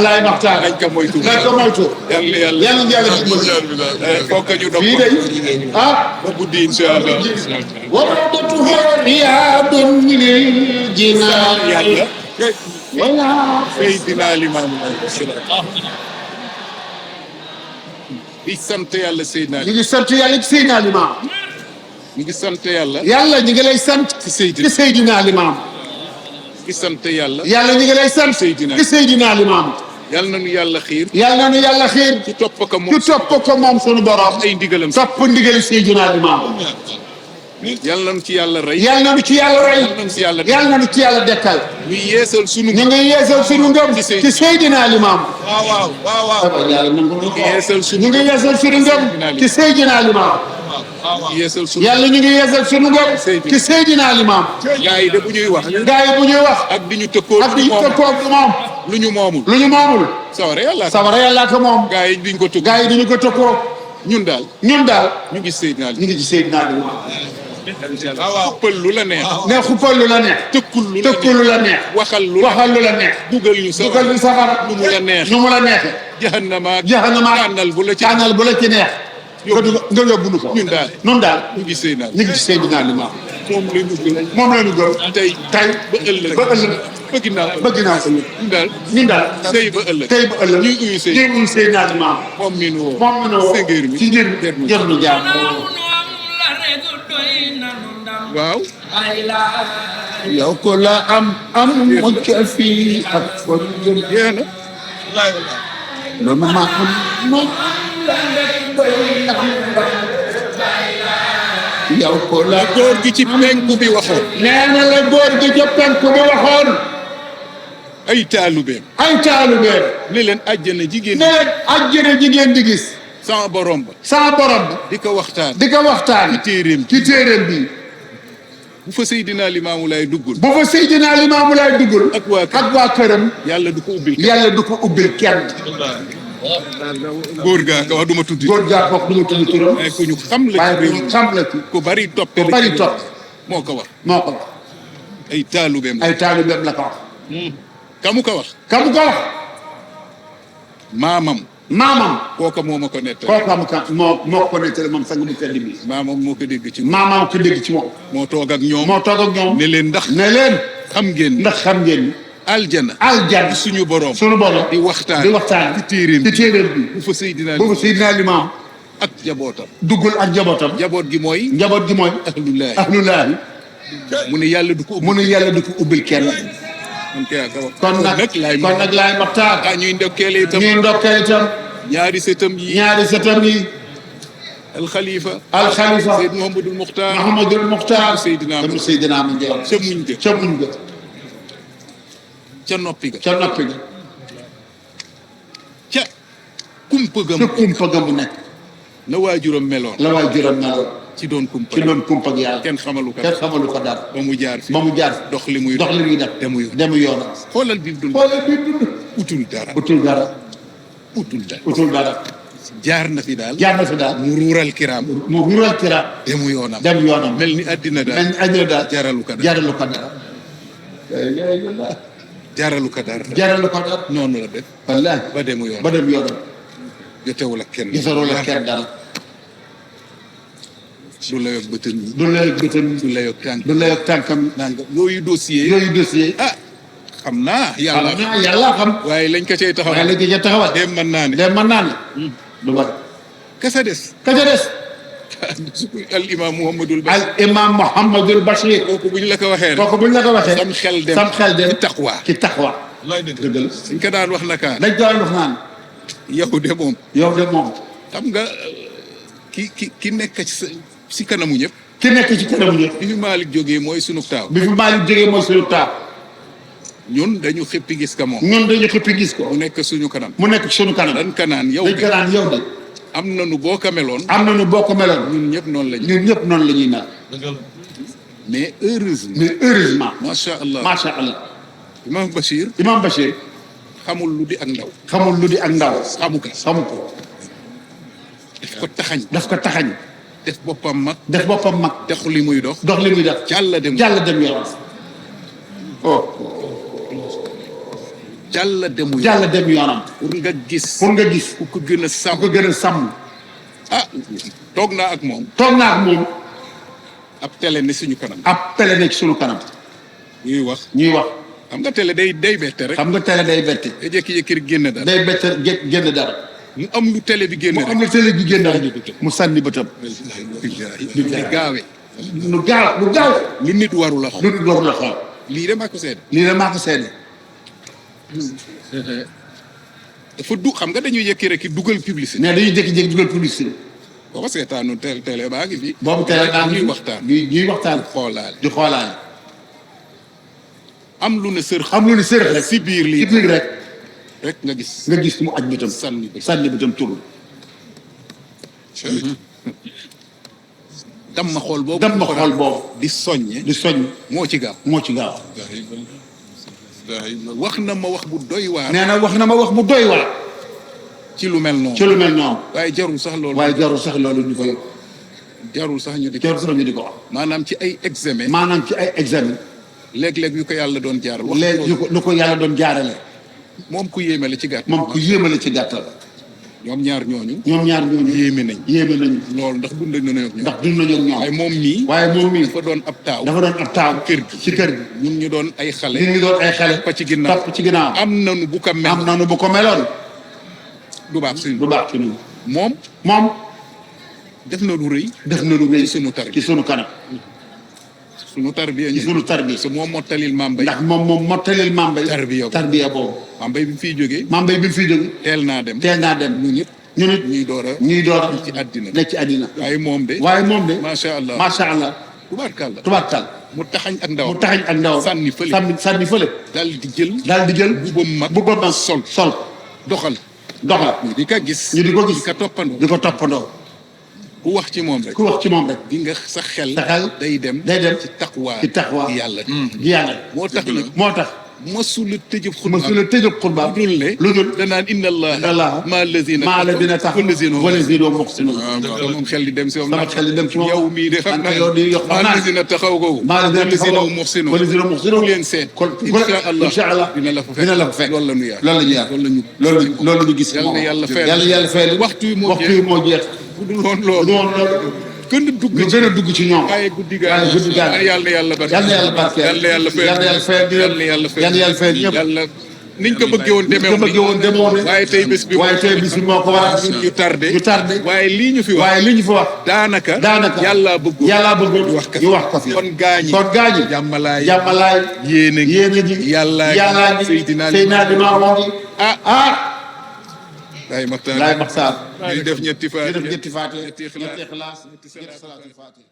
[SPEAKER 1] laay maxtaan
[SPEAKER 2] nañ ko moytu
[SPEAKER 1] nañ ko moytu
[SPEAKER 2] yàlla
[SPEAKER 1] yàlla yàlla dimbali
[SPEAKER 2] foog ñu dog
[SPEAKER 1] fii de ah
[SPEAKER 2] ba guddi incha allah
[SPEAKER 1] وروضتها رياض من الجنان
[SPEAKER 2] yàlla
[SPEAKER 1] ولا
[SPEAKER 2] Seydina Limaamu di sant yàlla Seydina
[SPEAKER 1] ñu ngi sant yàlla ci Seydina Limaam
[SPEAKER 2] ñu ngi sant yàlla
[SPEAKER 1] yàlla ñu ngi lay sant
[SPEAKER 2] ci Seydina
[SPEAKER 1] ci Seydina Limaam
[SPEAKER 2] di sant yàlla
[SPEAKER 1] yàlla ñu ngi lay sant
[SPEAKER 2] Seydina.
[SPEAKER 1] ci Seydina Limaam
[SPEAKER 2] yàlla na nu yàlla xiir
[SPEAKER 1] yàlla na nu yàlla xiir
[SPEAKER 2] ci topp ko moom
[SPEAKER 1] ci topp ko moom sunu borom
[SPEAKER 2] ay ndigalam
[SPEAKER 1] topp ndigal Seydina Limaam
[SPEAKER 2] yàlla na nu ci yàlla rey
[SPEAKER 1] yàlla na nu ci yàlla rey
[SPEAKER 2] yàlla na nu ci yàlla
[SPEAKER 1] yàlla na nu ci yàlla dekkal
[SPEAKER 2] ñu yeesal sunu
[SPEAKER 1] ñu ngi yeesal sunu ngëm ci Seydina Limaam yàlla nangu na ko
[SPEAKER 2] yeesal sunu
[SPEAKER 1] ñu ngi yeesal sunu ngëm ci Seydina Limaam
[SPEAKER 2] yeesal sunu
[SPEAKER 1] yàlla ñu ngi yeesal sunu ngëm ci Seydina Limaam
[SPEAKER 2] gaa yi de bu ñuy wax
[SPEAKER 1] gaa yi bu ñuy wax
[SPEAKER 2] ak di ñu tëkkoo
[SPEAKER 1] ak di ñu tëkkoog moom
[SPEAKER 2] lu ñu moomul
[SPEAKER 1] lu ñu moomul
[SPEAKER 2] sawara yàlla
[SPEAKER 1] sabara yàlla ko moom
[SPEAKER 2] gaa yi duñ ko tëkk
[SPEAKER 1] gaa yi duñu ko tëkkoo
[SPEAKER 2] ñun daal
[SPEAKER 1] ñun daal
[SPEAKER 2] ñu ngi Seydina
[SPEAKER 1] ñu ngi ci Seydina Limaam
[SPEAKER 2] waaw pël lu la neex
[SPEAKER 1] ne xuppal lu la neex
[SPEAKER 2] tëkkul lu la
[SPEAKER 1] tëkkul lu la neex
[SPEAKER 2] waxal lu
[SPEAKER 1] waxal lu la neex
[SPEAKER 2] dugal ñu sa
[SPEAKER 1] dugal ñu safara
[SPEAKER 2] lu mu la neex
[SPEAKER 1] nu mu la neexee
[SPEAKER 2] jahannama
[SPEAKER 1] jahannama
[SPEAKER 2] tànnal bu la ci
[SPEAKER 1] tànnal bu la ci neex nga yóbbu nu ko
[SPEAKER 2] ñun daal
[SPEAKER 1] ñun daal
[SPEAKER 2] ñu ngi Seydina
[SPEAKER 1] ñu ngi ci Seydina Limaam
[SPEAKER 2] moom la ñu gën
[SPEAKER 1] moom la ñu gëm
[SPEAKER 2] tey
[SPEAKER 1] tey
[SPEAKER 2] ba ëllëg
[SPEAKER 1] ba ëllëg
[SPEAKER 2] bëgg naa
[SPEAKER 1] bëgg naa ko
[SPEAKER 2] ñun daal
[SPEAKER 1] ñun daal
[SPEAKER 2] tey ba ëllëg
[SPEAKER 1] tey ba ëllëg
[SPEAKER 2] ñuy uyu Seydina
[SPEAKER 1] ñuy uyu Seydina Limaam
[SPEAKER 2] moom mi nu woo
[SPEAKER 1] moom mi nu woo
[SPEAKER 2] séngéer mi
[SPEAKER 1] ci njër jër nu jaam
[SPEAKER 2] waaw
[SPEAKER 1] yow ko la am mucc fii ak fon jëm
[SPEAKER 2] yéen
[SPEAKER 1] lu ma am yow ko la
[SPEAKER 2] góor gi ci penku bi waxoon
[SPEAKER 1] nee na la góor gi ca penku bi waxoon
[SPEAKER 2] ay taalubeem
[SPEAKER 1] ay taalubeen
[SPEAKER 2] ne leen àjjana jigéen
[SPEAKER 1] ne àjjana jigéen di gis
[SPEAKER 2] sama borom ba
[SPEAKER 1] sa borom
[SPEAKER 2] di ko waxtaan
[SPEAKER 1] di ko waxtaan
[SPEAKER 2] ci téeréem
[SPEAKER 1] ci téeréem bi
[SPEAKER 2] bu fa Seydina Limaamu Laay duggul
[SPEAKER 1] bu fa Seydina Limaamu Laay duggul
[SPEAKER 2] ak waa kër
[SPEAKER 1] ak waa këram
[SPEAKER 2] yàlla du ko ubbil
[SPEAKER 1] yàlla du ko ubbil kenn
[SPEAKER 2] góor gaa nga wax duma tuddi
[SPEAKER 1] góor gaa bokk du ma tudd turam
[SPEAKER 2] waaye ku ñu xam la
[SPEAKER 1] waaye
[SPEAKER 2] ci réew
[SPEAKER 1] ku
[SPEAKER 2] mi
[SPEAKER 1] xam la ci
[SPEAKER 2] ku bari toppe
[SPEAKER 1] ku bari topp
[SPEAKER 2] moo ko wax
[SPEAKER 1] moo ko wax
[SPEAKER 2] ay taalubeem
[SPEAKER 1] ay taalibeem la ko wax
[SPEAKER 2] kamu ko wax
[SPEAKER 1] kamu ko wax
[SPEAKER 2] maamam
[SPEAKER 1] maamam
[SPEAKER 2] kooka moo ma ko nettali
[SPEAKER 1] kooku am ka moo ko nettali moom sang bu tedd bi
[SPEAKER 2] maamam moo ko dégg ci
[SPEAKER 1] maamam ko dégg ci moom
[SPEAKER 2] moo toog ak ñoom
[SPEAKER 1] moo toog ak ñoom
[SPEAKER 2] ne leen ndax
[SPEAKER 1] ne leen
[SPEAKER 2] xam ngeen
[SPEAKER 1] ndax xam ngeen ni
[SPEAKER 2] aljana
[SPEAKER 1] aljan
[SPEAKER 2] suñu borom
[SPEAKER 1] sunu borom
[SPEAKER 2] di waxtaan
[SPEAKER 1] di waxtaan
[SPEAKER 2] ci téeréem
[SPEAKER 1] ci téeréem bi
[SPEAKER 2] bu fa Seydina
[SPEAKER 1] boobu Seydina Limaam
[SPEAKER 2] ak jabootam
[SPEAKER 1] duggul ak njabootam
[SPEAKER 2] jaboot gi mooy
[SPEAKER 1] njaboot gi mooy
[SPEAKER 2] ahlullaahi
[SPEAKER 1] ahlullaahi
[SPEAKER 2] mu ne yàlla du ko ubbi
[SPEAKER 1] mu ne yàlla du ko ubbil kenn
[SPEAKER 2] man kay ak a wax
[SPEAKER 1] kon nag laay maxtaar
[SPEAKER 2] ah ñuy ndokkeele itam
[SPEAKER 1] ñuy ndokkee itam
[SPEAKER 2] ñaari sëtam yi
[SPEAKER 1] ñaari sëtam yi
[SPEAKER 2] alxalifa
[SPEAKER 1] alxalifa
[SPEAKER 2] Seyd Mouhamadul Muxtaar
[SPEAKER 1] Mahamadul Muxtaar
[SPEAKER 2] Seydina
[SPEAKER 1] dama Seydina ma njool
[SPEAKER 2] ca muñ ga
[SPEAKER 1] ca muñ ga
[SPEAKER 2] ca noppi ga
[SPEAKER 1] ca noppi ga
[SPEAKER 2] ca kumpa ga
[SPEAKER 1] ca kumpa ga mu nekk
[SPEAKER 2] na waajuram meloon
[SPEAKER 1] la waay juróom meloon
[SPEAKER 2] ci doon kumpa
[SPEAKER 1] ci doon kumpa ak yàlla
[SPEAKER 2] kenn xamalu ko
[SPEAKER 1] kenn xamalu ko dara
[SPEAKER 2] ba mu jaar fi
[SPEAKER 1] ba mu jaar
[SPEAKER 2] dox li muy
[SPEAKER 1] dox li muy def demu yoon
[SPEAKER 2] xoolal bi dund
[SPEAKER 1] xoolal bi dund
[SPEAKER 2] utul dara
[SPEAKER 1] utul dara
[SPEAKER 2] utul dara
[SPEAKER 1] utul dara
[SPEAKER 2] jaar na fi daal
[SPEAKER 1] jaar na fi daal
[SPEAKER 2] mu ruural kiraam
[SPEAKER 1] mu rural kira
[SPEAKER 2] demu yoonam
[SPEAKER 1] dem yoonam
[SPEAKER 2] mel ni àddina daal
[SPEAKER 1] mel ni àddina daal
[SPEAKER 2] jaralu ko dara
[SPEAKER 1] jaralu ko dara
[SPEAKER 2] jaralu ko dara
[SPEAKER 1] jaralu ko dara
[SPEAKER 2] noonu la def
[SPEAKER 1] wallaahi
[SPEAKER 2] ba demu yoonam
[SPEAKER 1] ba dem yoonam
[SPEAKER 2] jotewul ak kenn
[SPEAKER 1] gisarul ak kenn dara
[SPEAKER 2] du la yog bëtën yi
[SPEAKER 1] du la yëg bëtam
[SPEAKER 2] du la yog tànk
[SPEAKER 1] du la yëg tànkam
[SPEAKER 2] nanga yooyu dossier
[SPEAKER 1] yooyu dossier
[SPEAKER 2] ah xam naa yàlla
[SPEAKER 1] xam naa yàlla xam
[SPEAKER 2] waaye lañ ko cay taxaw
[SPEAKER 1] waaye léegi ca taxawal
[SPEAKER 2] dem mën naa ne
[SPEAKER 1] dem mën naa ne du bari
[SPEAKER 2] kasa des
[SPEAKER 1] ka ca des
[SPEAKER 2] al imam Muhammadul Bachir
[SPEAKER 1] al imam Mouhamadul Bachir
[SPEAKER 2] kooku bu ñu la ko waxee rek
[SPEAKER 1] kooku buñ la ko waxee
[SPEAKER 2] sam xel dem
[SPEAKER 1] sam xel dem
[SPEAKER 2] ci taqwa
[SPEAKER 1] ci taqwa dëgg la
[SPEAKER 2] suñ ko daan wax naka
[SPEAKER 1] dañ doon wax naan
[SPEAKER 2] yow de moom
[SPEAKER 1] yow de moom
[SPEAKER 2] xam nga ki nekk ci si kanamu ñëpp
[SPEAKER 1] ki nekk ci kanamu ñëpp
[SPEAKER 2] bi fi Malick jógee mooy sunu taaw
[SPEAKER 1] bi fi Malick jógee mooy suñu taaw
[SPEAKER 2] ñun dañu xëppi gis ka moom
[SPEAKER 1] ñun dañu xëppi gis ko
[SPEAKER 2] mu nekk suñu kanam
[SPEAKER 1] mu nekk ci suñu kanam
[SPEAKER 2] dan kanaan yow
[SPEAKER 1] dañ ko naan yow de
[SPEAKER 2] am nañu boo ko meloon
[SPEAKER 1] am nañu boo ko meloon
[SPEAKER 2] ñun ñëpp noonu lañu
[SPEAKER 1] ñun ñëpp noonu la ñuy mel
[SPEAKER 2] mais heureusement
[SPEAKER 1] mais heureusement
[SPEAKER 2] macha allah
[SPEAKER 1] macha allah
[SPEAKER 2] imam Bachir
[SPEAKER 1] imam Bachir
[SPEAKER 2] xamul lu di ak ndaw
[SPEAKER 1] xamul lu di ak ndaw
[SPEAKER 2] xamu ko
[SPEAKER 1] xamu ko
[SPEAKER 2] daf ko taxañ
[SPEAKER 1] daf ko taxañ
[SPEAKER 2] def boppam mag
[SPEAKER 1] def boppam mag
[SPEAKER 2] dexu li muy dox
[SPEAKER 1] dox li muy def
[SPEAKER 2] jàlla dem
[SPEAKER 1] jàll dem yoon oh
[SPEAKER 2] jàlla demu
[SPEAKER 1] jàll dem yoonam
[SPEAKER 2] pour nga gis
[SPEAKER 1] pour nga gis
[SPEAKER 2] ku ko gën a
[SPEAKER 1] ku
[SPEAKER 2] sàmm
[SPEAKER 1] ko gën a sàmm
[SPEAKER 2] ah toog naa ak moom
[SPEAKER 1] toog naa ak moom
[SPEAKER 2] ab télé ne suñu kanam
[SPEAKER 1] ab télé nekk suñu kanam
[SPEAKER 2] ñuy wax
[SPEAKER 1] ñuy wax
[SPEAKER 2] xam nga télé day bette rek
[SPEAKER 1] xam nga télé day bette
[SPEAKER 2] day jékki-jékki rek génn dara
[SPEAKER 1] day bette génn dara
[SPEAKER 2] mu am lu télé bi génn
[SPEAKER 1] mu
[SPEAKER 2] rek
[SPEAKER 1] am na télé bi génn rek mu sànni bëtam
[SPEAKER 2] di gaawe
[SPEAKER 1] lu gaaw
[SPEAKER 2] lu nit waru la
[SPEAKER 1] lu
[SPEAKER 2] xool
[SPEAKER 1] nit waru la xool
[SPEAKER 2] lii de maa ko seede
[SPEAKER 1] lii la maa ko seede
[SPEAKER 2] dafa du xam nga dañuy yëkki rek dugal publicité
[SPEAKER 1] mais dañuy jékki-jékki dugal publicité
[SPEAKER 2] boo ko seetaanu télé baa ngi fi
[SPEAKER 1] boobu télé naa
[SPEAKER 2] ñuy waxtaan
[SPEAKER 1] ñuy waxtaan
[SPEAKER 2] xoolaale
[SPEAKER 1] di xoolaale
[SPEAKER 2] am lu ne sër
[SPEAKER 1] xam lu ni sërëx rek
[SPEAKER 2] si biir
[SPEAKER 1] ci
[SPEAKER 2] lii
[SPEAKER 1] biir rek
[SPEAKER 2] rek nga gis
[SPEAKER 1] nga gis mu aj bëtam
[SPEAKER 2] sànni bi
[SPEAKER 1] sànni bëtam turu
[SPEAKER 2] dam ma xool boobu
[SPEAKER 1] dem ma xool boobu
[SPEAKER 2] di soññe
[SPEAKER 1] di soññ
[SPEAKER 2] moo ci gaaw
[SPEAKER 1] moo ci gaaw
[SPEAKER 2] wax na ma wax bu doy waar
[SPEAKER 1] nee na wax na ma wax bu doy waar
[SPEAKER 2] ci lu mel noonu
[SPEAKER 1] ci lu mel noonu
[SPEAKER 2] waaye jarul sax loolu
[SPEAKER 1] waaye jarul sax loolu ñu koy
[SPEAKER 2] jarul sax ñu di
[SPEAKER 1] jarul sax ñu di ko wax
[SPEAKER 2] maanaam ci ay examen
[SPEAKER 1] maanaam ci ay examen
[SPEAKER 2] léeg-léeg yu ko yàlla doon jaar wax
[SPEAKER 1] léegi lu ko yàlla doon jaarale
[SPEAKER 2] moom ku yéeme la ci gàtt
[SPEAKER 1] moom ku yéemale ci gàttal
[SPEAKER 2] ñoom ñaar ñooñu
[SPEAKER 1] ñoom ñaar ñooñu
[SPEAKER 2] yéeme nañ
[SPEAKER 1] yéeme nañu
[SPEAKER 2] loolu ndax dund nañu ak ñoom
[SPEAKER 1] ndax dund nañu ak ñoom
[SPEAKER 2] waaye moom mii
[SPEAKER 1] waaye moom mii
[SPEAKER 2] dafa doon ab taaw
[SPEAKER 1] dafa doon ab taaw
[SPEAKER 2] kër gi
[SPEAKER 1] ci kër gi
[SPEAKER 2] ñun ñu doon ay xale
[SPEAKER 1] li ñu doon ay xale
[SPEAKER 2] topp ci ginnaaw
[SPEAKER 1] topp ci ginnaaw
[SPEAKER 2] am nanu bu ko mel
[SPEAKER 1] am nanu bu ko meloon
[SPEAKER 2] du baax suñu
[SPEAKER 1] du baax ci ñun
[SPEAKER 2] moom
[SPEAKER 1] moom
[SPEAKER 2] def na lu rëy
[SPEAKER 1] def na lu rëy
[SPEAKER 2] ci sunu tarbiya
[SPEAKER 1] ci sunu kanam
[SPEAKER 2] sunu tarbiya
[SPEAKER 1] ci sunu tarbiya
[SPEAKER 2] parce que moo mottalil maam bay
[SPEAKER 1] ndax moom mottalil Mambay
[SPEAKER 2] tarbiya
[SPEAKER 1] tarbiya boobu
[SPEAKER 2] maam bay bi mu fiy jógee
[SPEAKER 1] Mambay bi mu fiy jóge
[SPEAKER 2] teel naa dem
[SPEAKER 1] teel naa dem
[SPEAKER 2] ñu ñëpp
[SPEAKER 1] ñu nit
[SPEAKER 2] ñuy door a
[SPEAKER 1] ñuy door
[SPEAKER 2] ci àddina
[SPEAKER 1] nekk ci àddina
[SPEAKER 2] waaye moom de
[SPEAKER 1] waaye moom de
[SPEAKER 2] macha allah
[SPEAKER 1] macha allah
[SPEAKER 2] tubaarkàlla
[SPEAKER 1] tubaarkal
[SPEAKER 2] mu taxañ ak ndaw
[SPEAKER 1] mu taxañ ak ndaw
[SPEAKER 2] sànni fële
[SPEAKER 1] sànni fële
[SPEAKER 2] daal di jël
[SPEAKER 1] daal di jël
[SPEAKER 2] bu mag
[SPEAKER 1] bu mag sol
[SPEAKER 2] doxal
[SPEAKER 1] doxal
[SPEAKER 2] ñu di ko gis
[SPEAKER 1] ñu di ko gis
[SPEAKER 2] di ko toppandoo
[SPEAKER 1] di ko toppandoo
[SPEAKER 2] ku wax ci moom rek
[SPEAKER 1] ku wax ci moom rek
[SPEAKER 2] di nga sa xel
[SPEAKER 1] day dem
[SPEAKER 2] ci taqwa yàlla
[SPEAKER 1] gi yàlla
[SPEAKER 2] moo tax nag
[SPEAKER 1] moo tax
[SPEAKER 2] masula tëjëb xutba
[SPEAKER 1] masula tëjëb xutba lu dul
[SPEAKER 2] danaan inna allah ma
[SPEAKER 1] alladina tax walazina muxsinun
[SPEAKER 2] moom xel di dem si moom
[SPEAKER 1] sama xel di dem ci moom
[SPEAKER 2] yow mii de xam naa
[SPEAKER 1] yow di yox
[SPEAKER 2] ma alladina taxaw googu walazina muxsinun ku leen seet insha allah dina la fa fekk loolu la ñu yaar
[SPEAKER 1] loolu la ñu gis yàlla fayal
[SPEAKER 2] waxtu yi moo jeex bu dul woon loolu gën a dugg ci ñoom waaye guddi gaa yàlla barke yàlla
[SPEAKER 1] fayal ñëpp
[SPEAKER 2] yàlla niñ ko bëggee woon demee waaye tey bés bi
[SPEAKER 1] moo ko waral
[SPEAKER 2] ñu tardé waaye lii ñu fi wax daanaka yàlla bëggoon ñu wax ko fi kon gaañi jàmmalaay yéene gi yàlla Seydina Limaamu laay maxtaar
[SPEAKER 1] laay maxtaar
[SPEAKER 2] ñu def ñetti faatiha
[SPEAKER 1] ñetti ixlaas ñetti salaatul faatiha